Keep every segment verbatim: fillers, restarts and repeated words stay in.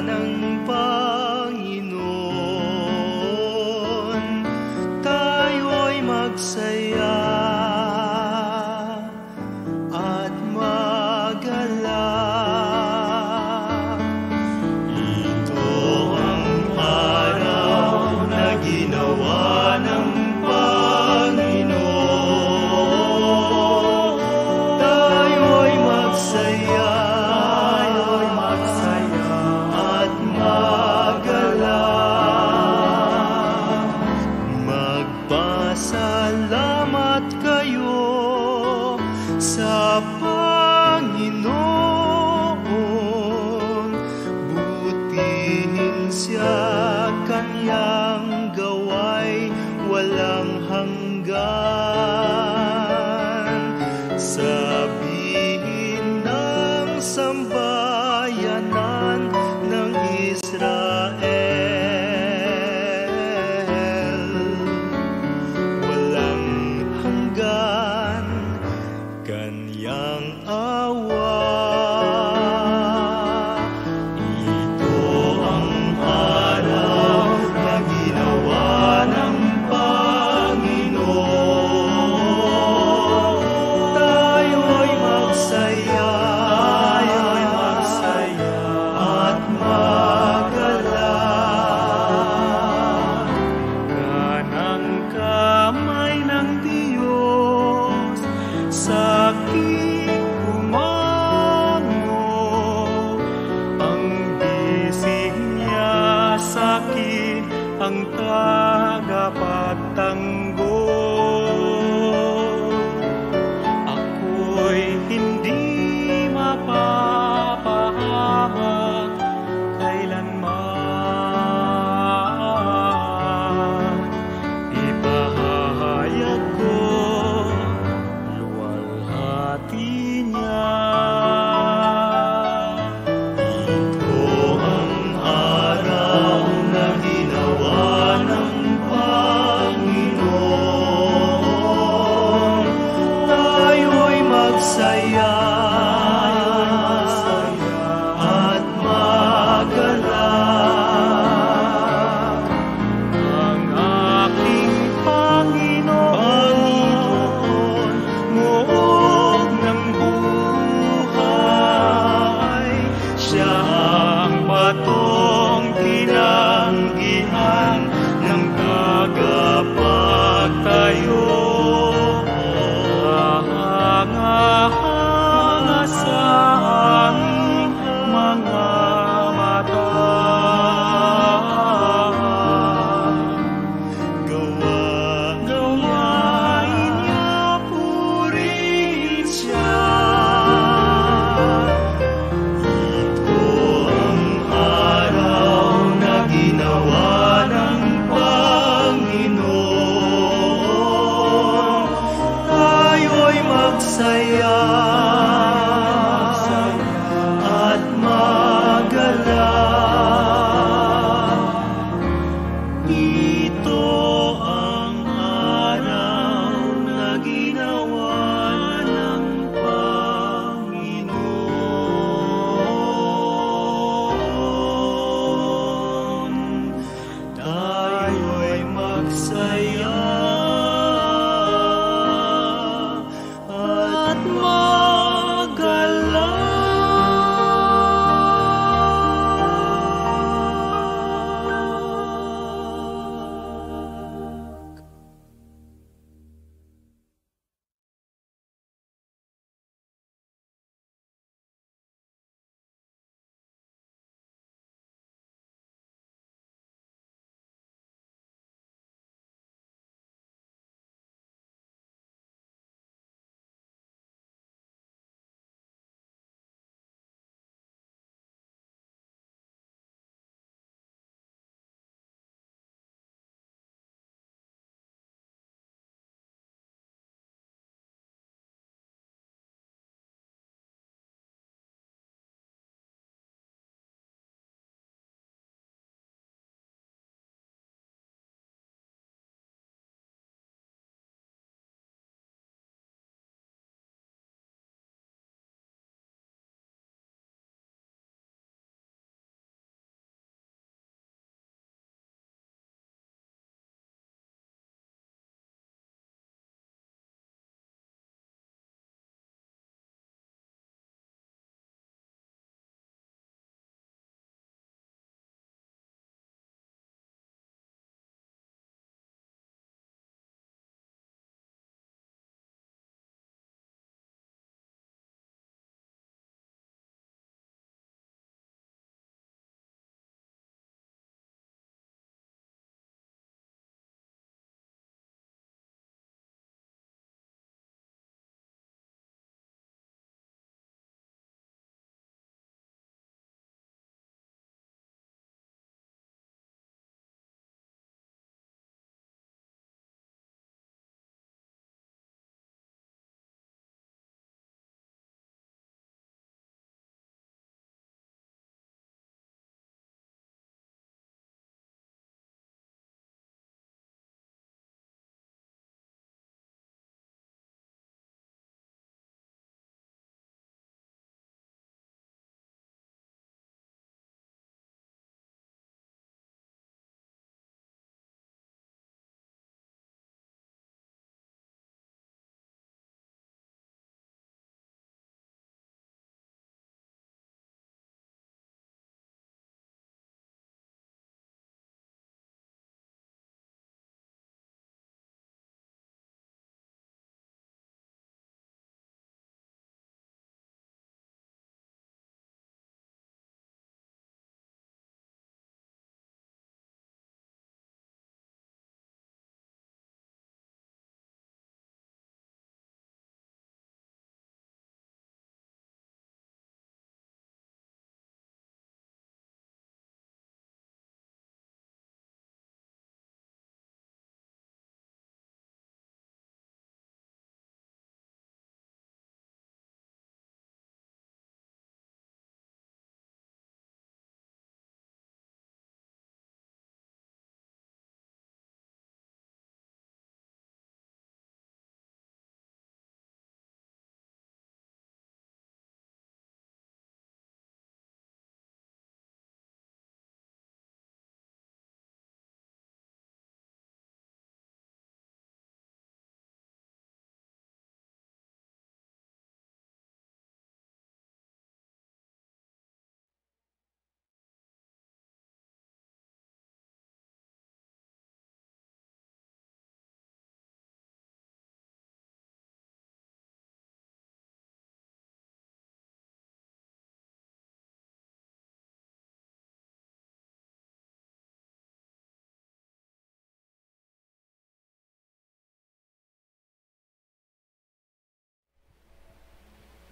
ng Panginoon, tayo'y magsaya at magalak. Ito ang araw na ginawa ng Panginoon. Tayo'y magsaya, tayo'y magsaya at magalak. Magpasalamat kayo sa Panginoon, butihin siya, kanyang gawa'y walang hanggan. Sabihin ng sambayanan ng Israel, walang hanggan kanyang awa. Ito ang araw na ginawa ng Panginoon.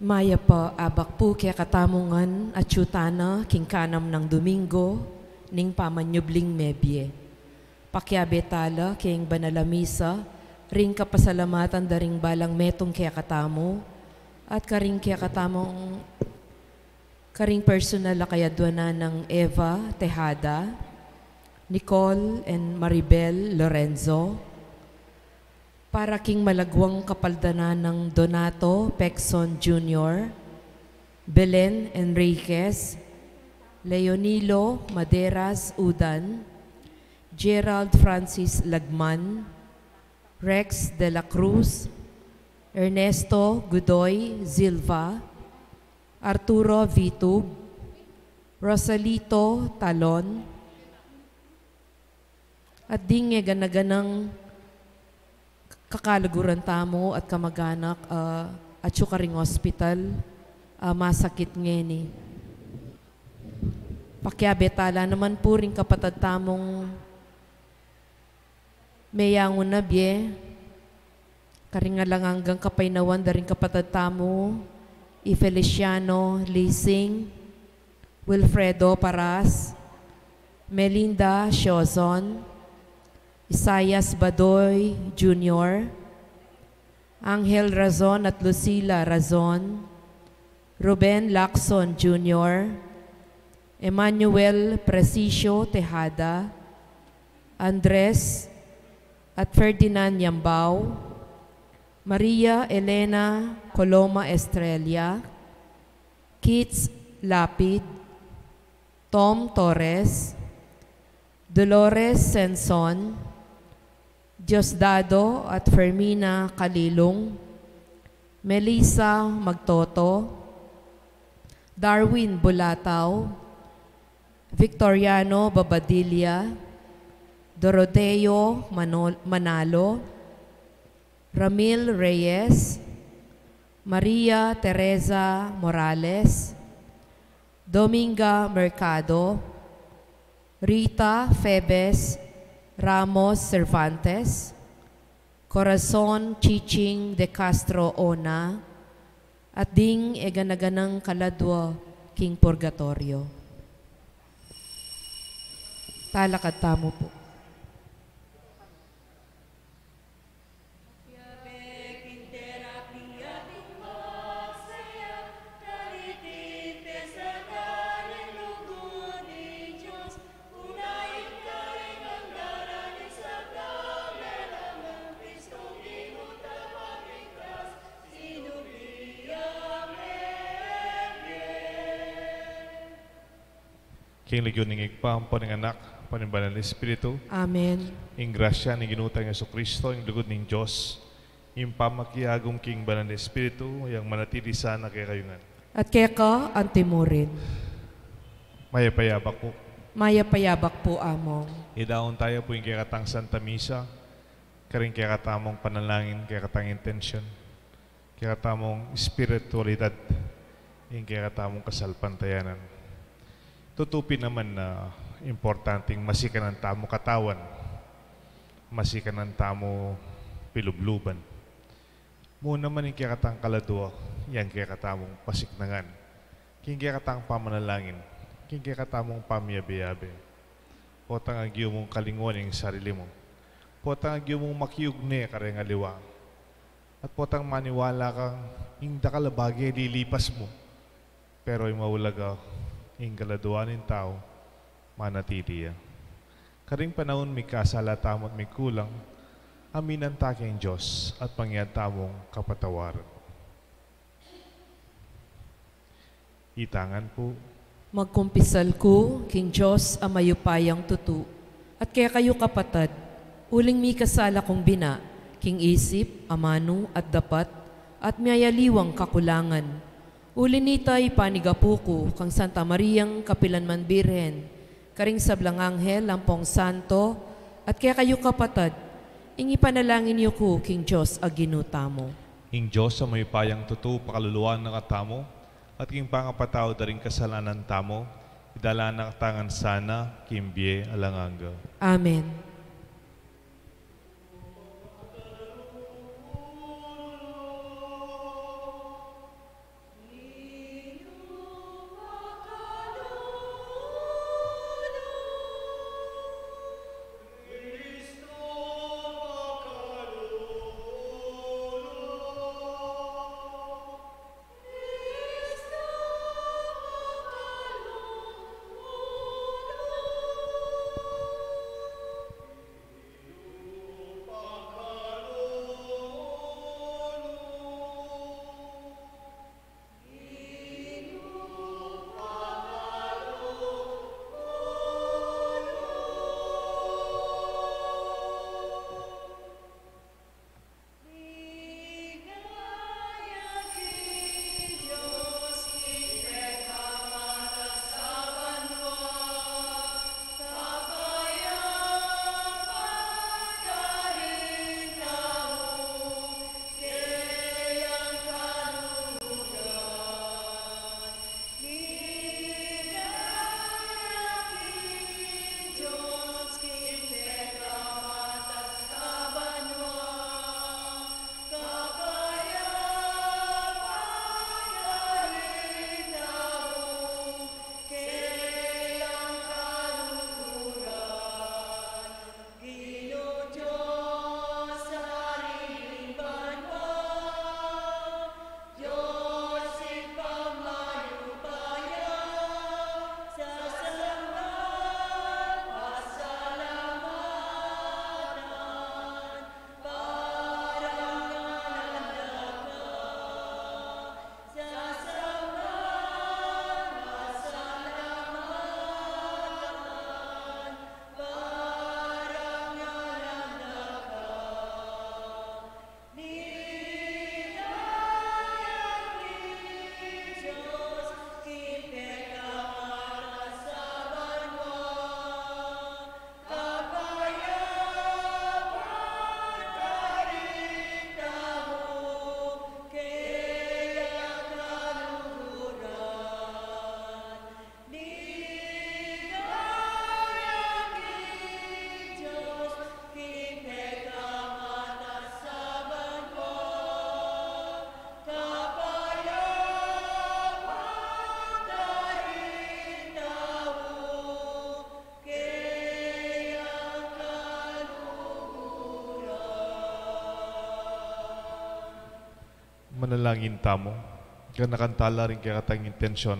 Mayap a abak pu kekatamu ngan atyu tana king kanam nang Domingo ning pamanyubling mebie. Pakiabe tala king banal a misa, ring kapasalamatan da ring balang metung kekatamu, at karing kekatamung, karing personal a kayadwanan nang Eva Tejada, Nicole and Maribel Lorenzo, para king malagwang kapaldanan nang Donato Pexon Junior, Belen Enriquez, Leonilo Maderas Udan, Gerald Francis Lagman, Rex de la Cruz, Ernesto Godoy Silva, Arturo Vitug, Rosalito Talon, at ding e gana-ganang kakalaguran tamu at kamaganak, ah, atyu karing ospital, ah, masakit ngeni. Pakiabe tala naman pu ring kapatad tamung meyangu na bie, karing alang anggang kapaynawan da ring kapatad tamu, i Feliciano Lising, Wilfredo Paras, Melinda Siozon, Isaias Badoy Junior, Angel Razon at Lucila Razon, Ruben Lacson Junior, Emmanuel Presicio Tejada, Andres at Ferdinand Yambao, Maria Elena Coloma Estrella, Kits Lapid, Tom Torres, Dolores Senson, Diosdado at Fermina Calilung, Melissa Magtoto, Darwin Bulatao, Victoriano Babadilla, Doroteo Manol-, Manalo, Ramil Reyes, Maria Teresa Morales, Dominga Mercado, Rita Febes Ramos Cervantes, Corazon Chiching de Castro Ona, at ding e gana-ganang kaladwa king purgatorio. Talakad tamu pu. King lagyu ning Ibpa, ampo ning Anak, ampo ning Banal Espiritu. Amen. Ing grasya ning Ginu tang Jesucristo, ing lugud ning Dios, ing pamakiagum king Banal Espiritu, yang manatili sana kekayu ngan. At keka antimurin. Mayap a abak pu. Mayap a abak pu, Among. Idaun taya pu ing kekatang Santa Misa, karing kekatamung panalangin, kekatang intensyon, kekatamung espiritualidad, ing kekatamung kasalpantayanan. Tutu pin naman na importanteng masikanan tamu katawan, masikanan tamu pilubluban. Mu naman ing kekatang kaladwa, yang kekatamung pasiknangan, king kekatang pamanalangin, king kekatamung pamiyabe-yabe. Potang agyu mung kalinguan ing sarili mu. Potang agyu mung makiugne kareng aliwa. At potang maniwala kang ing dakal a bage lilipas mu. Pero ing maulaga, ing kaladwa ning tau, manatili ya. Karing panaun mikasala tamu at mikulang, aminan ta king Dios at mangyan tamung kapatawaran. Itang ngan pu. Magkumpisal ku king Dios a mayupayang tutu, at kekayu kapatad, uling mikasala kung bina, king isip, amanu, at dapat, at miyayaliwang kakulangan. Uli nita, ipanigapu ku kang Santa Mariang kapilan man Birhen, karing sablang anghel ampong santo, at kekayu kapatad, ing ipanalangin yu ku king Dios a Ginu tamu. Ing Dios a mayupayang tutu pakaluluan na katamu, at king pangapatawad da ring kasalanan tamu, idala na kata ngan sana king bie alang angga. Amen. Manalangin tamu. Ganakan tala ring kekatang intensyon,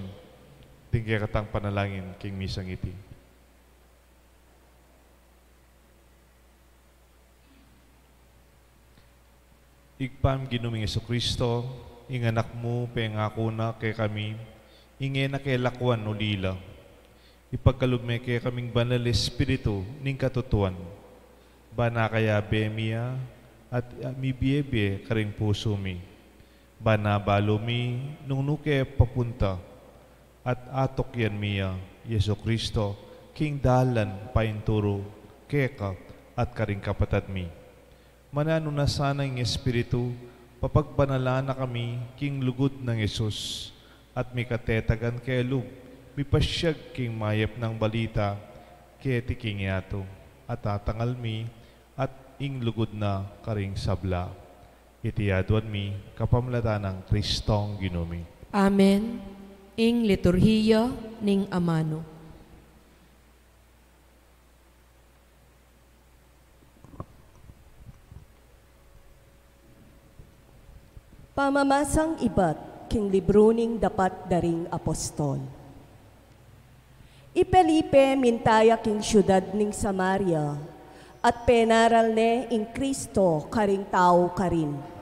ding kekatang panalangin king misang iti. Ibpa mi Ginu ming Jesucristo, ing Anak mu pengaku na kekami, ing e na ke lakwan ulila. Ipagkalub me kekaming Banal Espiritu ning katutuan. Ba na kayabe mi ya, at, ah, mibiebie karing pusu mi. Ba na balu mi nung nu ke papunta, at atukyan mi ya, Jesucristo, king dalan painturu keka at karing kapatad mi. Mananu na sana ing Espiritu, papagbanalan na kami king lugud nang Jesus, at mikatetagan ke lub, mipasyag king mayap nang balita, keti king yatu, at tatangal mi, at ing lugud na karing sabla. Iti aduan mi, kapamilatan nang Kristong Ginu mi. Amen. Ing liturhiya ning amanu. Pamamasang ibat king libru ning dapat da ring apostol. I Felipe minta ya king siudad ning Samaria, at penaral ne ing Kristo karing tau karin.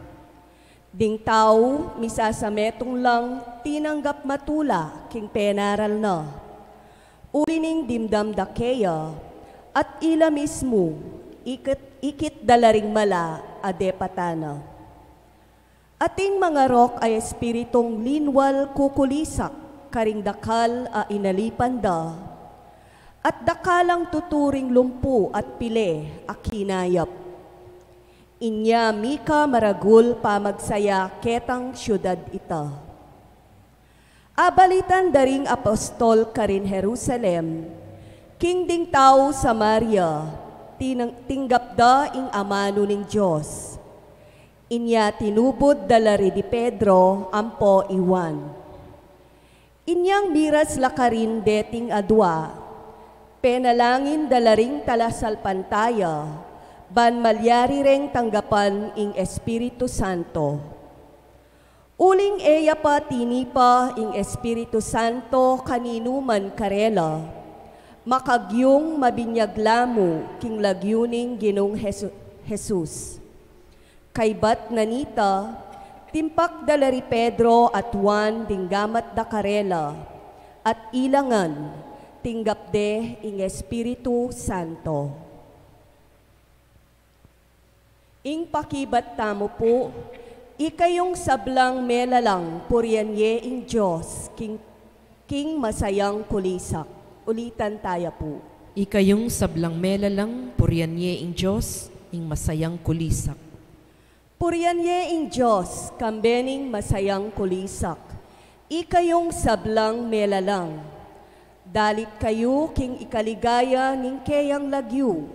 Ding tau misasametung lang tinanggap matula king penaral na. Uli ning dimdam da keya, at ila mismu ikit, ikit da la ring mala a depatan na. Ating mangarok a espiritung linwal kukulisak karing dakal a inalipan da, at dakal lang tuturing lumpu at pile a kinayap. Inya mika maragul pamagsaya ketang siudad ita. Abalitan da ring apostol karin Jerusalem, king ding tau Samaria, tinang-, tinggap da ing amanu ning Dios. Inya tinubud da la ridi Pedro ampo i Juan. Inyang miras la karin deting adua, penalangin da la ring talasalpantaya, ban malyari reng tanggapan ing Espiritu Santo. Uling e ya pa tinipa ing Espiritu Santo kaninuman karela, makagyung mabinyag la mu king lagyu ning Ginung Jesu-, Jesus. Kaybat na nita, timpak da la ri Pedro at Juan ding gamat da karela, at ila ngan, tinggap de ing Espiritu Santo. Ing pakibat tamu pu, ikayung sablang melalang purian ye ing Dios, king, king masayang kulisak. Ulitan taya pu. Ikayung sablang melalang purian ye ing Dios, king masayang kulisak. Purian ye ing Dios, kambe ning masayang kulisak. Ikayung sablang melalang. Dalit kayu king ikaligaya ning keyang lagyu,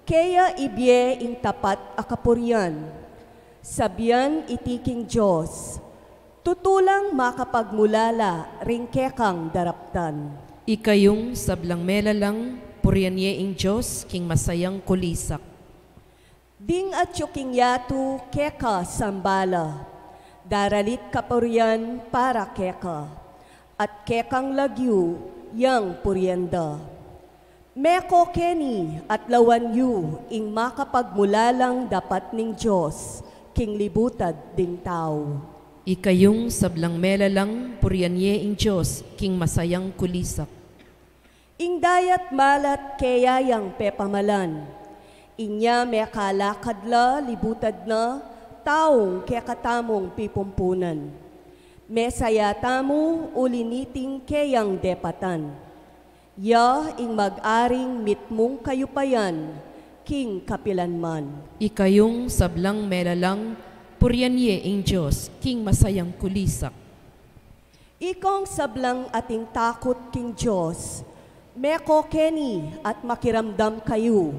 keya ibie ing tapat a kapurian. Sabian iti king Dios, tutu lang makapagmulala ring kekang daraptan. Ikayung sablang melalang, purian ye ing Dios king masayang kulisak. Ding atyu king yatu keka sambala, daralit kapurian para keka, at kekang lagyu yang purian da. Meko keni at lawan yu ing makapagmulalang dapat ning Dios king libutad ding tau. Ikayung sablang melalang, purian ye ing Dios king masayang kulisak. Ing dayat malat keya yang pepamalan. Inya mekalakad la libutad na taung kekatamung pipumpunan. Mesaya tamu uli niting keyang depatan. Ya ing mag-aring mitmung kayupayan king kapilanman. Ikayung sablang melalang, purian ye ing Dios king masayang kulisak. Ikong sablang ating takut king Dios, meko keni at makiramdam kayu.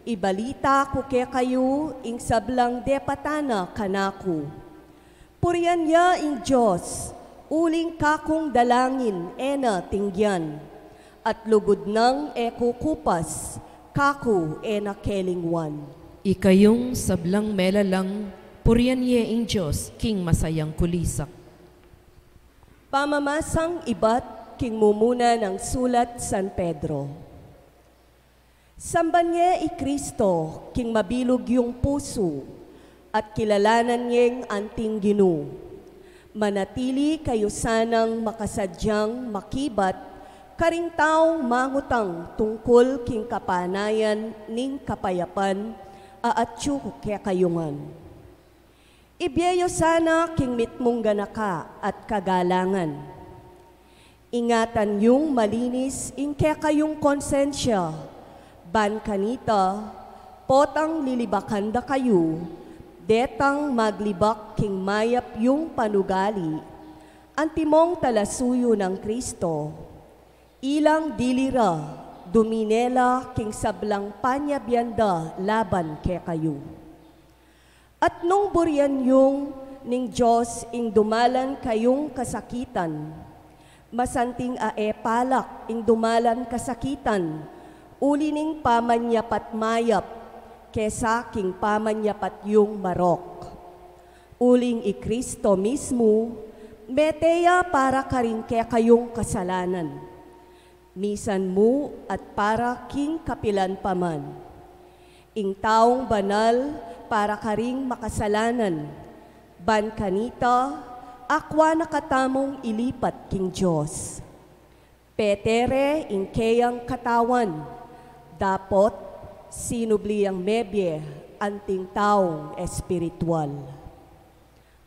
Ibalita ku kekayu ing sablang depatan na kanaku. Purian ya ing Dios, uling kakung dalangin e na tinggian, at lugud nang e kukupas, kaku e na kelingwan. Ikayung sablang melalang, Purian ye ing Dios, king masayang kulisak. Pamamasang ibat king mumuna nang sulat San Pedro. Samban ye i Kristo king mabilug yung pusu, at kilalanan yeng anting Ginu. Manatili kayu sanang makasadyang makibat karing taung mangutang tungkul king kapanayan ning kapayapan a atyu kekayu ngan. Ibie yu sana king mitmung ganaka at kagalangan. Ingatan yung malinis ing kekayung konsensya, ban kanita, potang lilibakan da kayu, detang maglibak king mayap yung panugali, antimong talasuyu nang Kristo, ilang dili ra dumine la king sablang panyabian da laban kekayu. At nung burian yung ning Dios ing dumalan kayung kasakitan, masanting a e palak ing dumalan kasakitan uli ning pamanyapat mayap kesa king pamanyapat yung marok. Uling i Kristo mismu, mete ya para karing kekayung kasalanan, misan mu at para king kapilan pa man. Ing taung banal para karing makasalanan, ban kanita, akwa na katamung ilipat king Dios. Pete re ing keyang katawan, dapot sinubli yang mebie anting taung espiritual.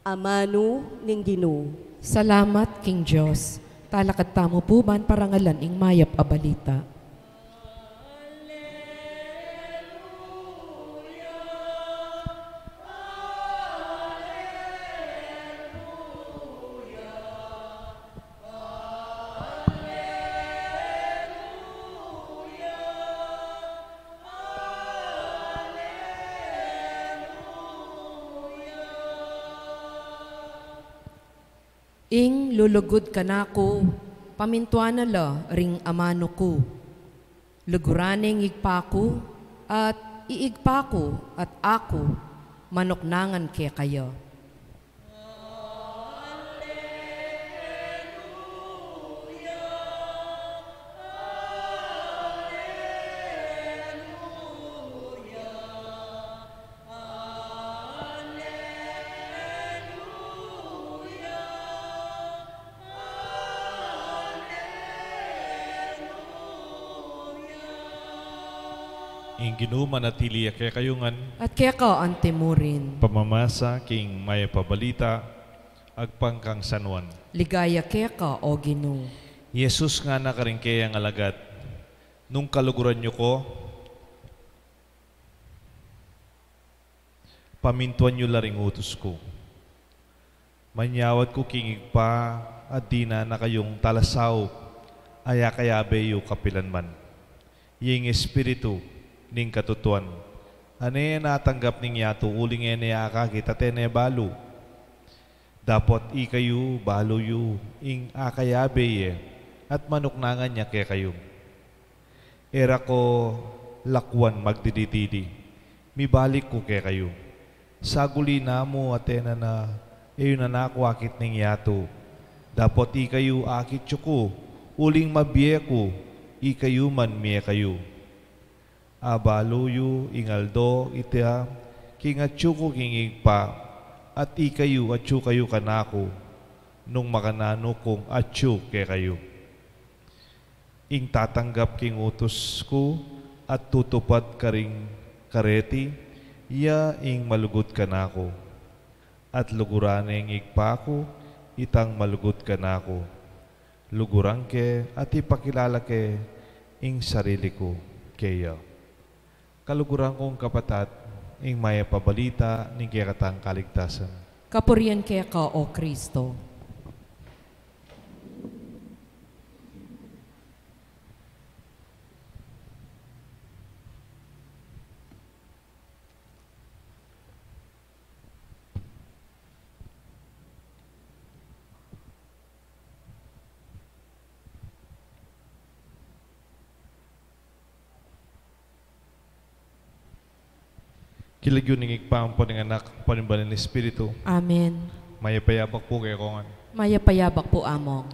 Amanu ning Ginu. Salamat king Dios. Talakad tamu pu ban parangalan ing mayap a balita. Ing lulugud kanaku, pamintuan na la ring amanu ku. Luguran ne ing Ibpa ku, at i Ibpa ku at aku manuknangan kekaya. Ing Ginu manatili ya kekayu ngan. At keka antimurin. Pamamasa king mayap a balita agpang kang San Juan. Ligaya keka, o Ginu. Jesus ngana karing keyang alagad, nung kaluguran yu ku, pamintuan yu la ring utus ku. Manyawad ku king Ibpa, at dinan na kayung talasaup a akayabe yu kapilan man. Ing Espiritu ning katutuan, a ne natanggap ning yatu uling e ne akakit at e ne balu. Dapot ikayu, balu yu ing akayabe ye, at manuknangan ya kekayu. E ra ko lakuan magdididili, mibalik ku kekayu. Saguli na mu at e na na, e yu na naku akit ning yatu. Dapot ikayu akit yu ku, uling mabie ku, ikayu man mie kayu. Abalu yu ing aldo ita, king atyu ku king Ibpa, at ikayu atyu kayu kanaku, nung makananu kung atyu kekayu. Ing tatanggap king utus ku at tutupad karing kareti, iya ing malugud kanaku. At luguran ne ing Ibpa ku itang malugud kanaku. Luguran ke at ipakilala ke ing sarili ku keya. Kaluguran kung kapatad, ing mayap a balita ning kekatang kaligtasan. Kapurian keka, o Kristo. King lagyu ning Ibpa, ampo ning Anak, ampo ning Banal a Espiritu. Amen. Mayap a yabak pu kekayu ngan. Mayap a yabak pu, Among.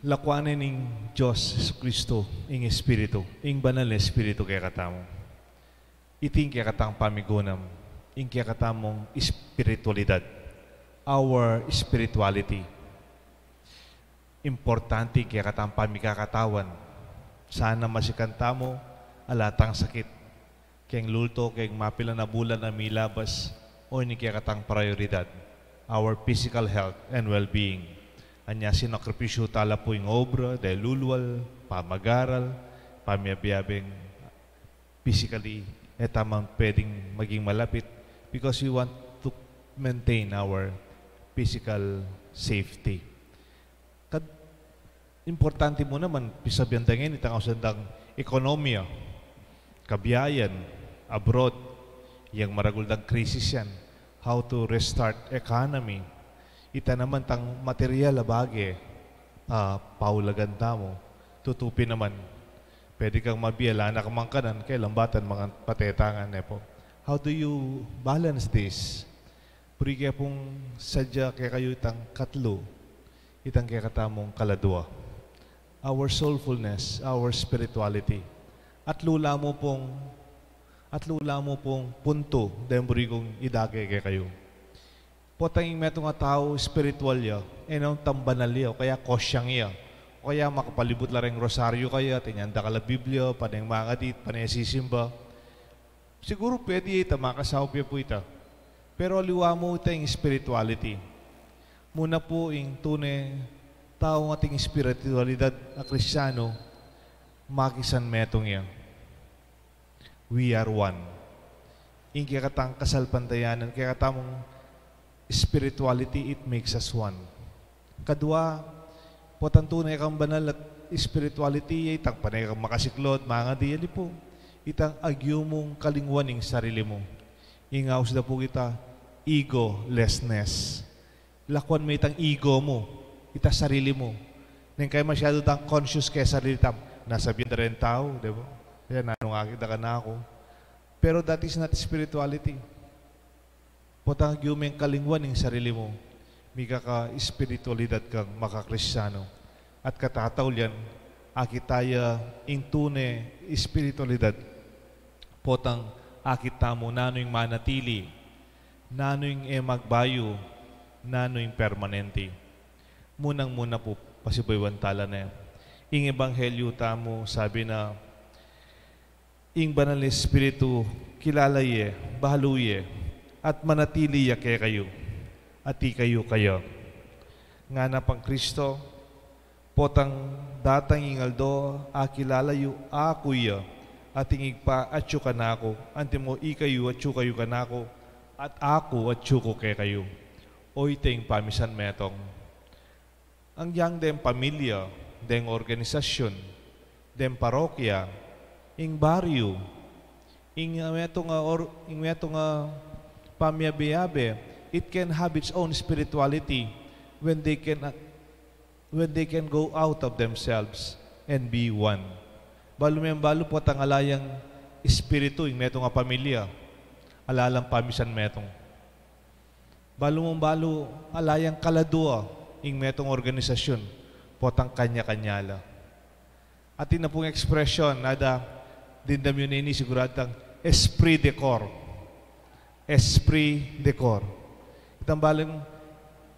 Lakuan ne ning Dios Jesucristo ing Espiritu, ing Banal a Espiritu kekatamu. Iti ing kekatang pamigunam, ing kekatamung espiritualidad, our spirituality. Importante ing kekatang pamikakatawan. Sana masikan tamu, ala tang sakit. Keng lulto, keng mapilan a bulan a milabas, o ini kekatang prioridad, our physical health and well-being. Anya sinakripisyu ta la pu ing obra, dahil lulwal, pamagaral, pamiabe-abeng physically, e tamu pwedeng maging malapit because we want to maintain our physical safety. Kad-, importante mu naman, pisabian da ngeni, itang ausan dang ekonomiya, kabiayan, abroad, yang maragul dang krisis yan, how to restart economy. Ita naman tang material a bage, ah, paulagan tamu, tutupi naman. Pwede kang mabie, ala na ka mang kanan, kailan batan mangan pate ta ngan, ne pu. How do you balance this? Buri ke pung sadya kekayu itang katlu, itang kekatamung kaladua. Our soulfulness, our spirituality. Atlu la mu pung, atlu la mu pung puntu, deng buri kung idake kekayu. Potang ing metung a tau spiritual ya, e na unang banal ya, o kaya kosyang ya, o kaya makapalibut la reng rosaryu kaya, atin yang dakal a Biblia, pane mangadi, pane sisimba. Siguru pwede ya ita, makasaup ya pu ita. Pero aliwa mu ita ing spirituality. Muna pu ing tune taung ating spiritualidad a Kristiyanu, makisanmetung ya. We are one. Ing kekatang kasalpantayanan, kekatamung spirituality, it makes us one. Kadua, potang tune kang banal at spirituality, itang pane kang makasiklaud, mangadi, ali pu. Itang agyu mung kalingwan ing sarili mu. Ing aus da pu kita, egolessness. Lakuan me itang ego mu, ita sarili mu. Neng kaya masyadu tang conscious kaya sarili tam, nasabian da reng tau, di ba? Kaya nanung aki da kanaku. Pero that is not spirituality. Potang agyu meng kalingwan ing sarili mu, mikaka-espiritualidad kang makakristiyanu. At katataulian, akit ta ya ing tune espiritualidad. Potang akit tamu nanu ing manatili, nanu ing e magbayu, nanu ing permanente. Munang-muna pu, pasibayuan ta la ne. Ing ebanghelyu tamu, sabi na, ing Banal a Espiritu, kilala ye, balu ye, at manatili ya kekayu, at ikayu kaya. Ngana pang Kristo, potang datang ing aldo, akilala yu aku ya, at ing Ibpa atyu kanaku, antimo ikayu atyu kayu kanaku, at aku atyu ku kekayu. Oyteng pamisanmetung. Agyang deng pamilya, deng organisasyun, deng parokya, ing baryu, ing metung a or-, ing metung a pamiabe-abe, it can have its own spirituality when they can, when they can go out of themselves and be one. Balu meng balu potang ala yang espiritu ing metung a pamilya, ala lang pamisanmetung. Balu mung balu, ala yang kaladua ing metung organisasyun, potang kanya-kanya la. Atin na pung ekspresyon, nada, dimdam yu ne ini, siguradu tang esprit de corps. Esprit de corps. Itang balu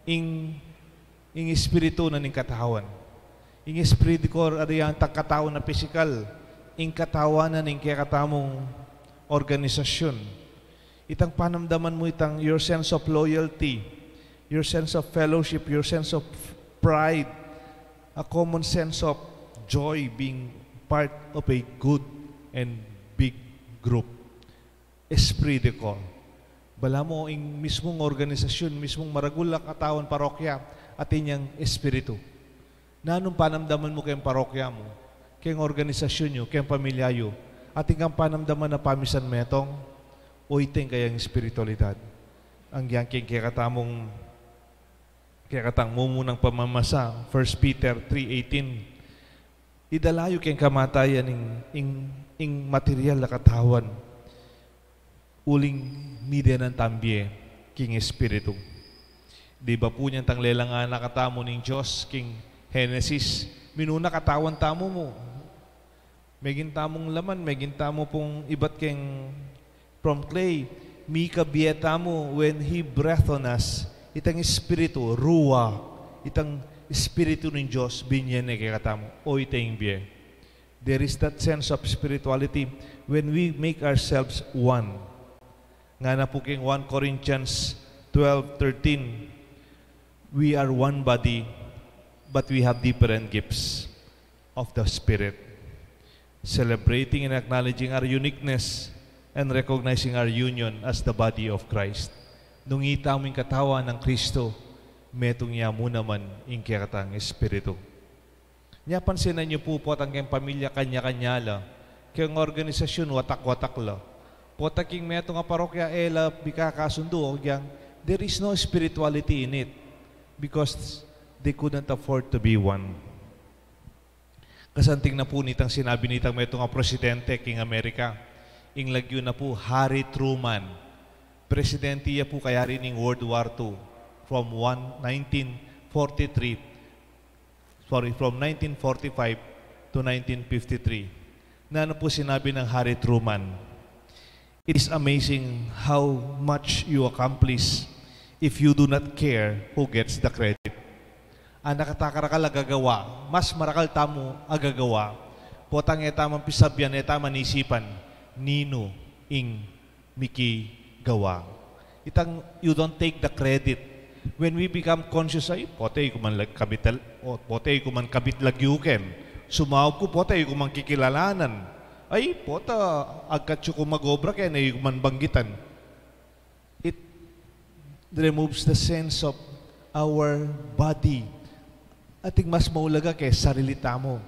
ing, ing espiritu na ning katawan. Ing esprit de corps, ada yang tang katawan a pisikal, ing katawan na ning kekatamung organisasyun. Itang panamdaman mu itang your sense of loyalty, your sense of fellowship, your sense of pride, a common sense of joy being part of a good and big group. Esprit de corps. Balamu ing mismung organisasyun, mismung maragul a katawan, parokya, atin yang espiritu. Nanung panamdaman mu keng parokya mu, keng organisasyun yu, keng pamilya yu, atin kang panamdaman a pamisanmetung, o iteng kayang espiritualidad? Agyang keng kekatamung, kekatang mumunang pamamasa, First Peter three eighteen, idala yu keng kamatayan ing, ing, ing material a katawan. Uling midenan tang bie king Espiritu. Di ba pu nyan tang lelang anak katamu ning Dios king Henesis, minuna katawan tamu mu. Megin tamung laman, megin tamu pung ibat keng from clay, mikabie tamu when He breathed on us. Itang Espiritu, Ruah, itang Espiritu ning Dios, binye ne kekatamu. O ita ing bie. There is that sense of spirituality when we make ourselves one. Ngana pu king one Corinthians twelve thirteen, "We are one body, but we have different gifts of the Spirit." Celebrating and acknowledging our uniqueness and recognizing our union as the body of Christ. Nung ita mu ing katawan nang Kristo, metung ya mu naman ing kekatang Espiritu. Nya pansinan yu pu, potang keng pamilya kanya-kanya la, keng organisasyun watak-watak la, pota king metung a parokya e la mikakasundu, o agyang, there is no spirituality in it because they couldn't afford to be one. Kasanting na pu nitang sinabi nitang metung a presidente king Amerika, ing lagyu na pu Harry Truman. Presidente ya pu kayari ning World War two, from one, nineteen forty-three, sorry, from nineteen forty-five to nineteen fifty-three. Nanu pu sinabi nang Harry Truman? "It is amazing how much you accomplish if you do not care who gets the credit." Ana, kata karakal a gagawa, mas marakal tamu a gagawa, potang e tamu pisabian, e tamu isipan ninu ing mikigawa. Itang you don't take the credit. When we become conscious, "Ay, pota, e ku man lag-, kabit al-, o, pota, e ku man kabit lagyu ken. Sumaup ku, pota, e ku man kikilalanan. Ay, pota, agkatsu ku mag-obra ken, e ku man banggitan." It removes the sense of our body. Ating mas maulaga ke sarili tamu.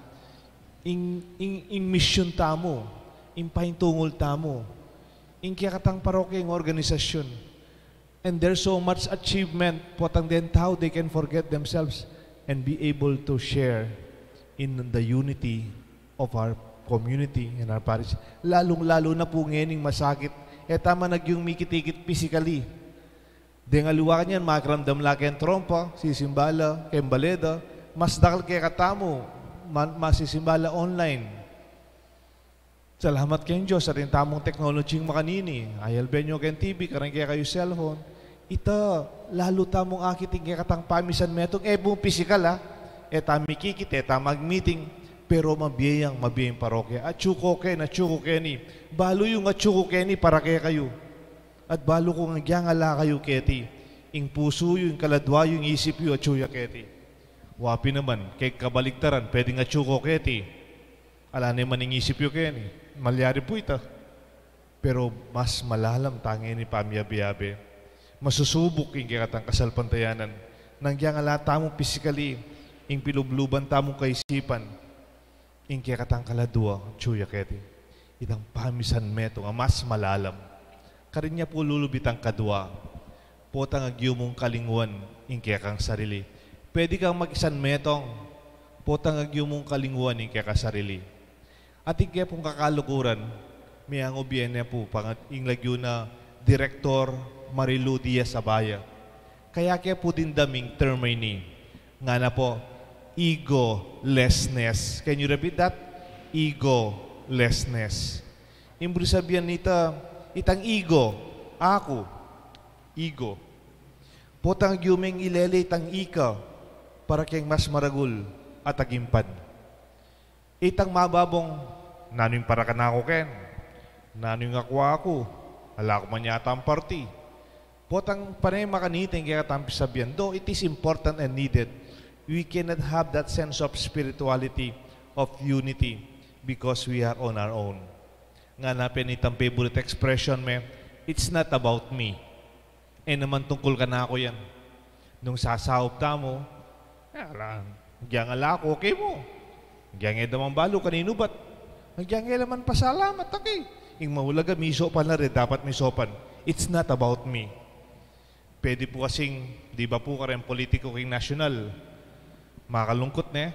Ing, ing, ing misyun tamu, ing paintungul tamu, ing kekatang parokya, ing organisasyun. And there's so much achievement, potang den tau, they can forget themselves and be able to share in the unity of our community and our parish. Lalung-lalu na pu ngening masakit, e tamu na agyung mikit-ikit physically. Deng aliwa kanyan, makiramdam la keng trompa, sisimba la keng baleda, mas dakal kekatamu, ma-, masisimba la online. Salamat keng Dios, atin tamung technology makanini. Ayalben yu keng T V, kareng kekayu cellphone. Ita, lalu tamung akit ing kekatang pamisan metung, e pung pisikal, a. E tamu mikikit, e tamu mag-meeting. Pero mabie yang, mabie ing parokya. Atsu ku keni, atsu ku keni. Balu yung atsu ku keni para kekayu. At balu kung agyang ala kayu keti, ing pusu yu, ing kaladwa yu, ing isip yu, atsu ya keti. Wa pin naman, keng kabaliktaran, pwedeng atsu ku keti, ala ne man ing isip yu keni. Malyari pu ita. Pero mas malalam tang ngeni pamiabe-abe. Masusubuk ing kekatang kasalpantayanan. Nang agyang ala tamu physically, ing pilubluban tamung kaisipan, ing kekatang kaladwa, atsu ya keti. Itang pamisan metung a mas malalam. Karin ya pu lulub itang kadwa, potang agyu mung kalinguan ing kekang sarili. Pwede kang makisan metung, potang agyu mung kalinguan ing kekang sarili. Atin ke pung kakaluguran, miyangubie ne pu, pangat-, ing lagyu na Direktor Marilu Diaz-Abaya. Kaya ke pu dimdam ing term a ini. Ngana pu, egolessness. Can you repeat that? Egolessness. Ing buri sabian nita, itang ego, aku, ego. Potang agyu meng ilele itang ika, para keng mas maragul a tagimpan. Itang mababung, nanu ing para kanaku ken? Nanu ing akwa ku? Ala ku man yatang parti. Potang pane makanita ing kekatang pisabian. Though it is important and needed, we cannot have that sense of spirituality, of unity, because we are on our own. Ngana pin itang favorite expression me, "It's not about me." E naman tungkul kanaku yan. Nung sasaup tamu, e, ala, agyang ala ku, okay mu. Agyang e da mang balu, kaninu bat? Agyang e la man pasalamat, okay. Ing maulaga, misopan la rin, dapat misopan. It's not about me. Pwede pu kasing, di ba pu, kareng politiku king nasyonal, makalungkut, ne?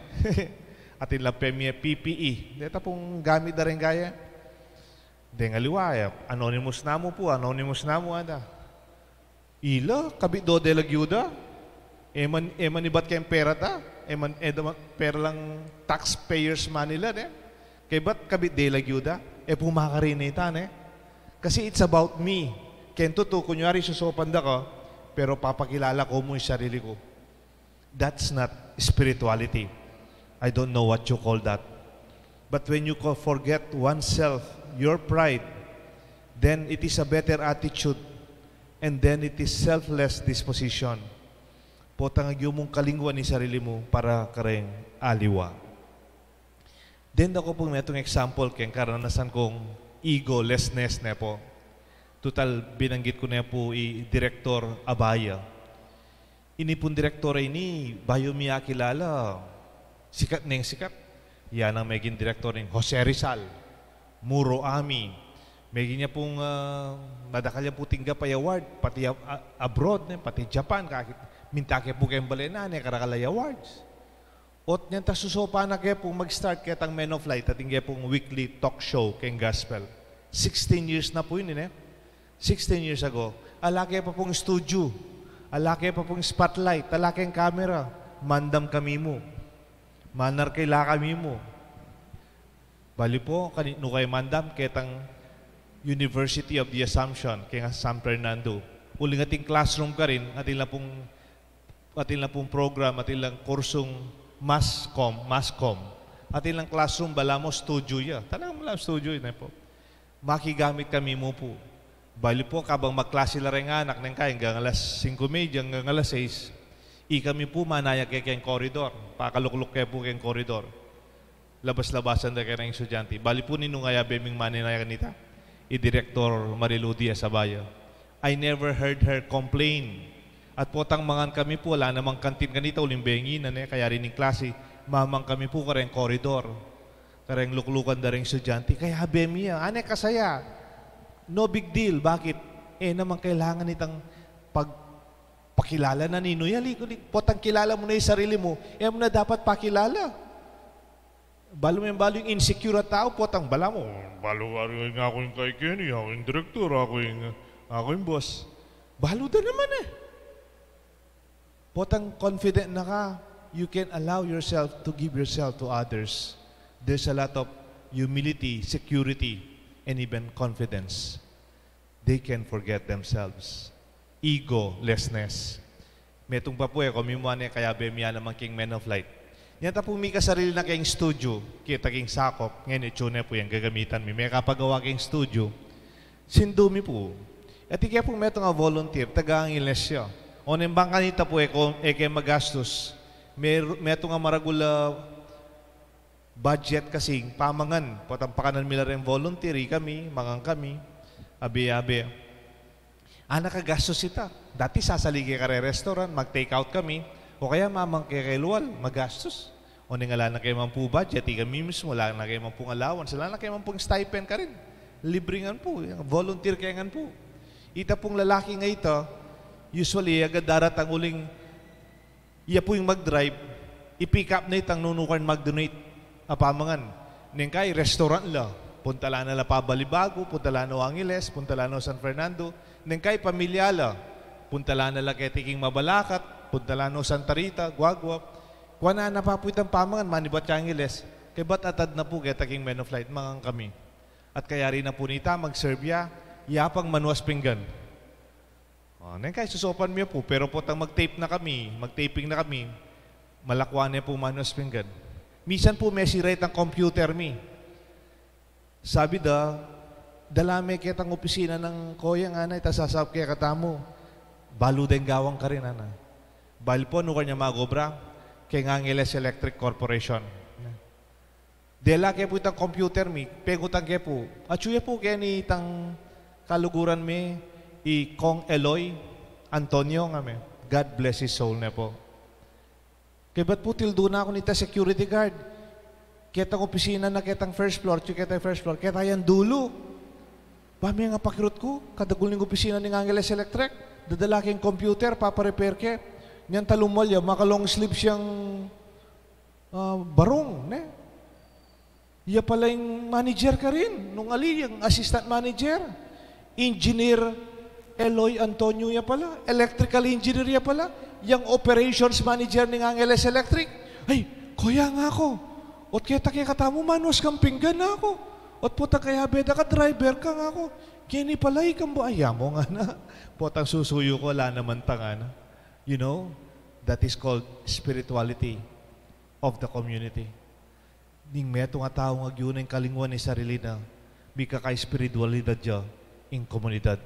Atin la pemie P P E. Deta pung gamit da rin gaya. Deng aliwa, e, anonymous namu pu, anonymous namu, ada. Ila, kabit do de la gyuda. E man, e man ibat keng pera ta, e man, e da man, pera lang taxpayers' money la, ne? Kaybat kabit de la gyuda, e pu makarin ita, ne? Kasi it's about me. Keng tutu, kunyari, susopan da ka, pero papakilala ku mu ing sarili ku. That's not spirituality. I don't know what you call that. But when you co-, forget oneself, your pride, then it is a better attitude, and then it is selfless disposition. Potang agyu mung kalingwan ing sarili mu para kareng aliwa. Then, da ku pung metung example keng karanasan kung egolessness ne pu. Tutal, binanggit ku ne pu i Direktor Abaya. Ini pung direktor a ini, bayu mi akilala, sikat neng sikat. Yan ang meging direktor ning Jose Rizal, Muro Ami. Meging ya pung, ah, madakal ya pu tinggap a award, pati a-, a-, abroad, ne, pati Japan, kakit, minta ke pu keng bale na, ne, karakal a awards. Ot nyan ta susopan na ke pung mag-start ketang Men of Light, atin ke pung weekly talk show keng gospel. Sixteen years na pu ini, ne? Sixteen years ago. Ala ke pa pung studio. Ala ke pa pung spotlight. Ala keng camera. Mandam kami mu. Manarkila kami mu. Bali pu, kani-, nu kaya mandam, ketang University of the Assumption, keng San Fernando. Uling ating classroom karin, atin la pung, atin la pung program, atin lang kursung mass comm, mass comm. Atin lang classroom, balamu studio ya. Talagang balamu studio, ne pu. Makigamit kami mu pu. Bali pu, kabang magklasi la reng anak, neng kai, anggang alas singko medya, anggang alas sais, ikami pu manaya ke keng koridor. Pakalukluk ke pu keng koridor. Labas-labasan da ke reng estudyante. Bali pu, ninu ing ayabe ming manaya kanita? I Direktor Marilu Diaz Abaya. I never heard her complain. At potang mangan kami pu, ala namang kantin kanita, uling bengi na, ne, kayari ning klasi, mamang kami pu kareng koridor. Kareng luklukan da reng estudyante, kayabe mi ya, ane kasaya. No big deal. Bakit? E naman kailangan itang pag-, pakilala na ninu ya, liko, di-, potang kilala mu na ing sarili mu, e mu na dapat pakilala. Balu me, balu ing insecure a tau, potang balamu, balu, balu, aku ing kaikeni, aku ing direktor, aku ing, aku ing boss. Balu da naman e. Potang confident na ka, you can allow yourself to give yourself to others. There's a lot of humility, security, and even confidence. They can forget themselves. Egolessness. Metung pa pu e, komimuan e, kayabe mi ya naman king Men of Light. Nyata pu mikasarili na keng studio, kita king sakop, ngeni, itsune pu yang gagamitan mi. Mekapagawa keng studio. Sindu mi pu. Atin ke pu metung a volunteer, taga Angeles ya. Oneng bang kanita pu e, ko-, e ke magastus. Mer-, metung a maragul a budget kasing pamangan. Potang pakanan mi la reng volunteer, ikami, mangan kami. Abe-abe. Ana kagastus ita. Dati sasali ke kareng restaurant, mag-take out kami. O kaya mamang ke keng lual, magastus. Oneng ala na ke man pu budget, ikami mismu, ala na ke man pung allowance, ala na ke man pung stipend karin. Libre ngan pu, volunteer ke ngan pu. Ita pung lalaki nga ita, usually, agad daratang uling iya pu ing mag-drive, i-pick up na itang nunu keng mag-donate a pamangan. Neng kai restaurant la, punta la na la pa Balibago, punta la na Angeles, punta la na San Fernando. Neng kai pamilya la, punta la na la keti king Mabalacat, punta la na Santa Rita, Guagua. Kuanan na pa pu itang pamangan, manibat ya Angeles. Kaybat atad na pu keta king Men of Light, mangan kami. At kayari na pu nita mag-serve ya, ya pang manuas pinggan. O, neng kai susopan mi pu, pero potang mag-tape na kami, mag-taping na kami, malakwan ne pu manuas pinggan. Misan pu mesira itang computer mi. Sabi da, dala me ketang opisina nang koya, ngana, ita sasaup ke katamu. Balu deng gawang karin, ngana. Bali pu, nukan ya mag-obra? Keng Angeles Electric Corporation. Dela ke pu itang computer mi, pengutan ke pu. Atyu ya pu keni itang kaluguran mi, i Kong Eloy Antonio, ngana me. God bless his soul ne pu. Kaybat pu tildu na ku nita security guard. Ketang opisina na ketang first floor, atyu ketang first floor, keta yang dulu. Ba, mengapakirut ku, kadagul ning opisina ning Angeles Electric, dadala keng computer, papa-repair ke. Nyang talumwal ya, maka-long sleeves yang, ah, barong, ne? Iya pala ing manager karin, nung ali, yang assistant manager, engineer Eloy Antonio ya pala, electrical engineer ya pala, yang operations manager ning Angeles Electric. Ay, kuya, ngaku, ot keta kekatamu, manuas kang pinggan, ngaku. Ot potang kayabe da ka, driver ka, ngaku. Keni pala, ikang ba, aya mu, ngana. Potang susuyu ku, ala naman ta, ngana. You know, that is called spirituality of the community. Ning metung a tau agyu na ing kalingwan ning sarili na, mikaka-espiritualidad ya ing komunidad.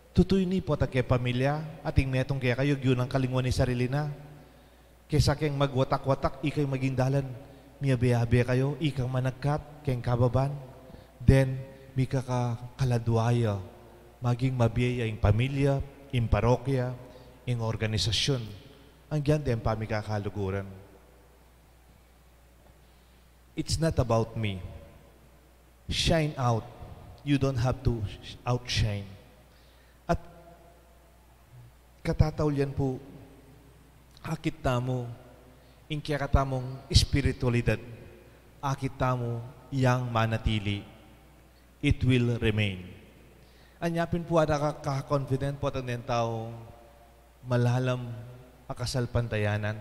Tutu ini, potang kepamilya, ating metung kekayu agyu na ing kalingwan ning sarili na. Kesa keng magwatak-watak, ika ing maging dalan, miyabe-abe kayu, ikang managkat keng kababan. Then, mikakakaladwa ya maging mabie ya ing pamilya, ing parokya, ing organisasyun. Agyang deng pamikakaluguran. It's not about me. Shine out. You don't have to outshine. At katataulian pu, akit tamu ing kekatamung espiritualidad, akit tamu yang manatili. It will remain. Anya pin pu, ada ka, ka-confident potang deng tau malalam a kasalpantayanan.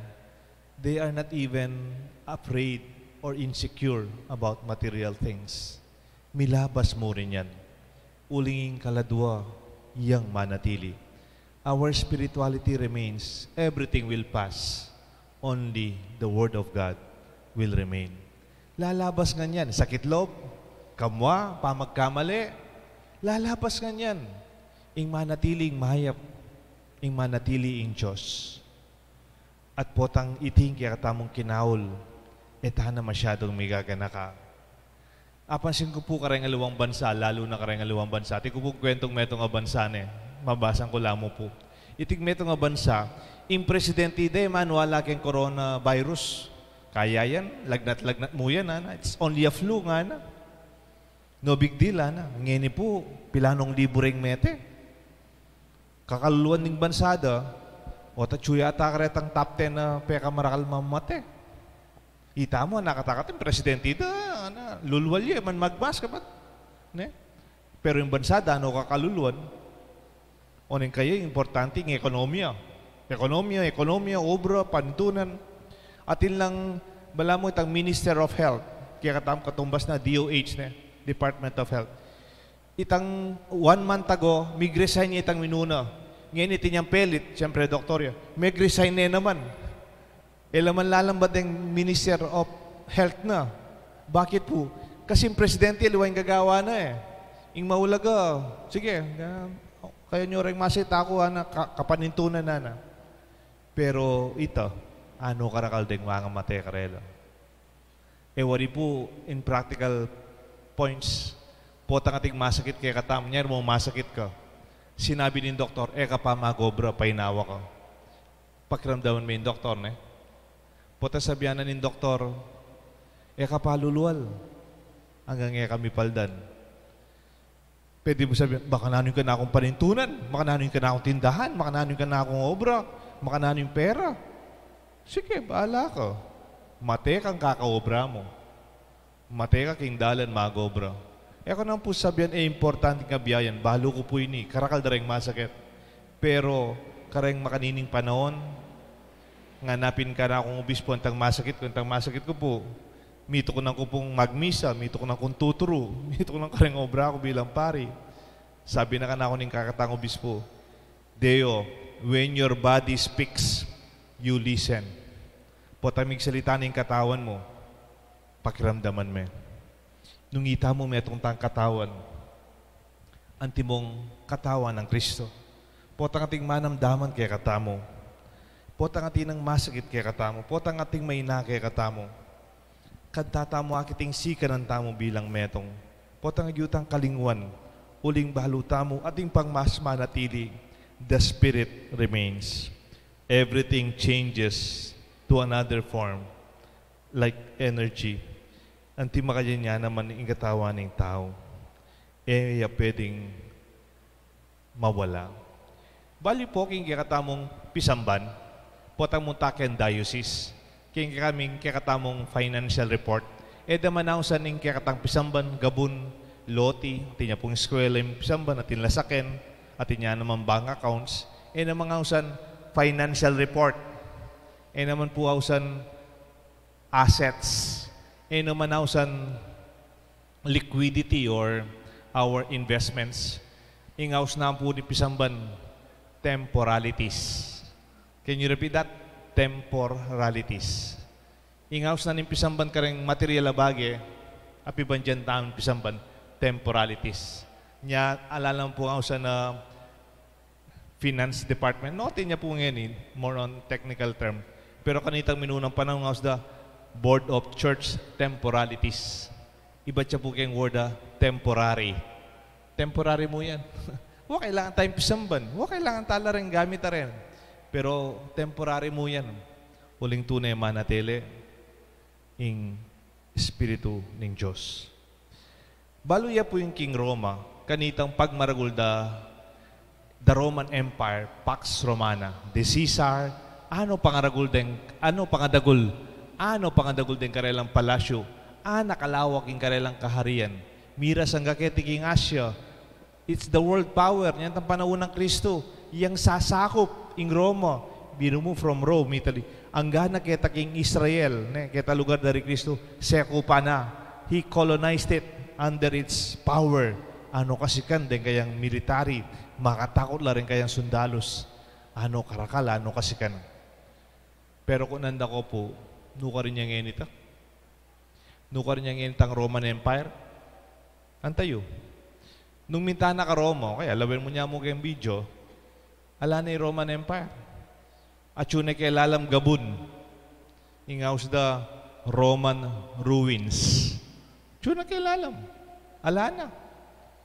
They are not even afraid or insecure about material things. Milabas mu rin yan. Uling ing kaladwa yang manatili. Our spirituality remains. Everything will pass. Only the Word of God will remain. Lalabas ngan yan. Sakit loob, kamwa, pamagkamali. Lalabas ngan yan. Ing manatili ing mayap, ing manatili ing Dios. At potang iti ing kekatamung kinaul, e ta na masyadung migaganaka. Apansin ku pu kareng aliwang bansa, lalu na kareng aliwang bansa. Atin ku pung kwentung metung a bansa ne, mabasan ku la mu pu. Iting metung a bansa, ing presidente da e maniwala keng coronavirus. Kaya yan, lagnat-lagnat mu yan, ana. It's only a flu, ngana. No big deal, ana. Ngeni pu, pilanung libu reng mete. Kakaluluan ning bansa da, o, atyu yata karetang top ten a pekamarakal mamate. Ita mu, ana, katakat ing presidente da, ana, lulwal ya, e man mag-mask, kapat. Ne? Pero ing bansa da, ano, kakaluluan. Oneng kaya, importante ing ekonomiya. Ekonomiya, ekonomiya, obra, panintunan. Atin lang, balamu itang Minister of Health, kekatamu katumbas na D O H ne, Department of Health. Itang one month ago, mig-resign ya itang minuna. Ngeni, atin yang pelit, siyempre, doktor ya. Mig-resign ne naman. E la man lalambat deng Minister of Health na. Bakit pu? Kasi ing presidente, aliwa ing gagawan na e. Ing maulaga, sige, ah, kaya nyo reng masakit, aku, ana, ka-, kapanintunan na na. Pero ita, ano karakal deng mangamate karela? E wari pu, in practical points, potang ating masakit kekatamu, nyari mu masakit ka. Sinabi ning doktor, "E ka pa mag-obra, painawa ka." Pakiramdaman me ing doktor, ne? Potang sabian na ning doktor, "E ka pa lulwal, anggang e ka mipaldan." Pwede mu sabian, "Makananu ing kanakung panintunan, makananu ing kanakung tindahan, makananu ing kanakung obra, makananu ing pera." Sige, bahala ka. Mate kang kakaobra mu. Mate ka king dalan mag-obra. E ku naman pu sabian e importante ing kabiayan, balu ku pu ini, karakal da reng masakit. Pero kareng makanining panaun, ngana pin kanakung obispo, antang masakit ku, antang masakit ku pu, mitukunan ku pung magmisa, mitukunan kung tuturu, mitukunan kareng obra ku bilang pari. Sabi na kanaku ning kakatang obispo, "Deo, when your body speaks, you listen." Potang migsalita ning katawan mu, pakiramdaman me. Nung ita mu metung tang katawan, antimong katawan nang Kristo. Potang ating manamdaman kekatamu. Potang atin nang masakit kekatamu. Potang ating maina kekatamu. Kanita tamu akit ing sikanan tamu bilang metung. Potang agyu tang kalingwan. Uling balu tamu atin pang mas manatili. The Spirit remains. Everything changes to another form, like energy. Anti makanyan ya naman ing katawan ning tau. E ya pwedeng mawala. Bali pu, king kekatamung pisamban, potang munta keng diocese, king kekaming kekatamung financial report, E da man ausan ing kekatang pisamban, gabun, loti, atin ya pung eskwela ing pisamban, atin lasaken, atin ya naman bank accounts, e na man ausan financial report, e na man pu ausan assets, e na man ausan liquidity or our investments. Ing aus na pu ning pisamban, temporalities. Can you repeat that? Temporalities. Ing aus na ning pisamban kareng material a bage, apibandian tamu ning pisamban, temporalities. Nya, ala lang pu ausan a finance department. No, atin ya pu ngeni, more on technical term. Pero kanitang minunang panahun, aus da Board of Church Temporalities. Ibat ya pu keng word a temporary. Temporary mu yan. Wa kailangan tayang pisamban. Wa kailangan tala rin gamit a rin. Pero temporary mu yan. Uling tune manatili ing Espiritu ning Dios. Balu ya pu ing king Roma, kanitang pagmaragul da, the Roman Empire, Pax Romana, the Caesar, ano pangaragul deng, ano pangadagul, ano pangadagul deng karelang palasyu, ana kalawak ing karelang kaharian. Miras angga keti king Asia, it's the world power. Nya tang panaun nang Kristo, yang sasakup ing Roma, binu mu from Rome, Italy. Angga na keta king Israel, ne, keta lugar dari Kristo, sekupan na. He colonized it under its power. Ano kasikan deng kayang military, makatakut la ring kayang sundalus. Ano karakal, ano kasikan. Pero kung nanda ko pu, nukarin ya ngeni ta? Nukarin ya ngeni tang Roman Empire? Antayu. Nung minta na ka Roma, o kaya lawen mu nya mu keng video, ala na ing Roman Empire. Atyu na keng lalam gabun. Ing aus da Roman ruins. Atyu na keng lalam. Ala na.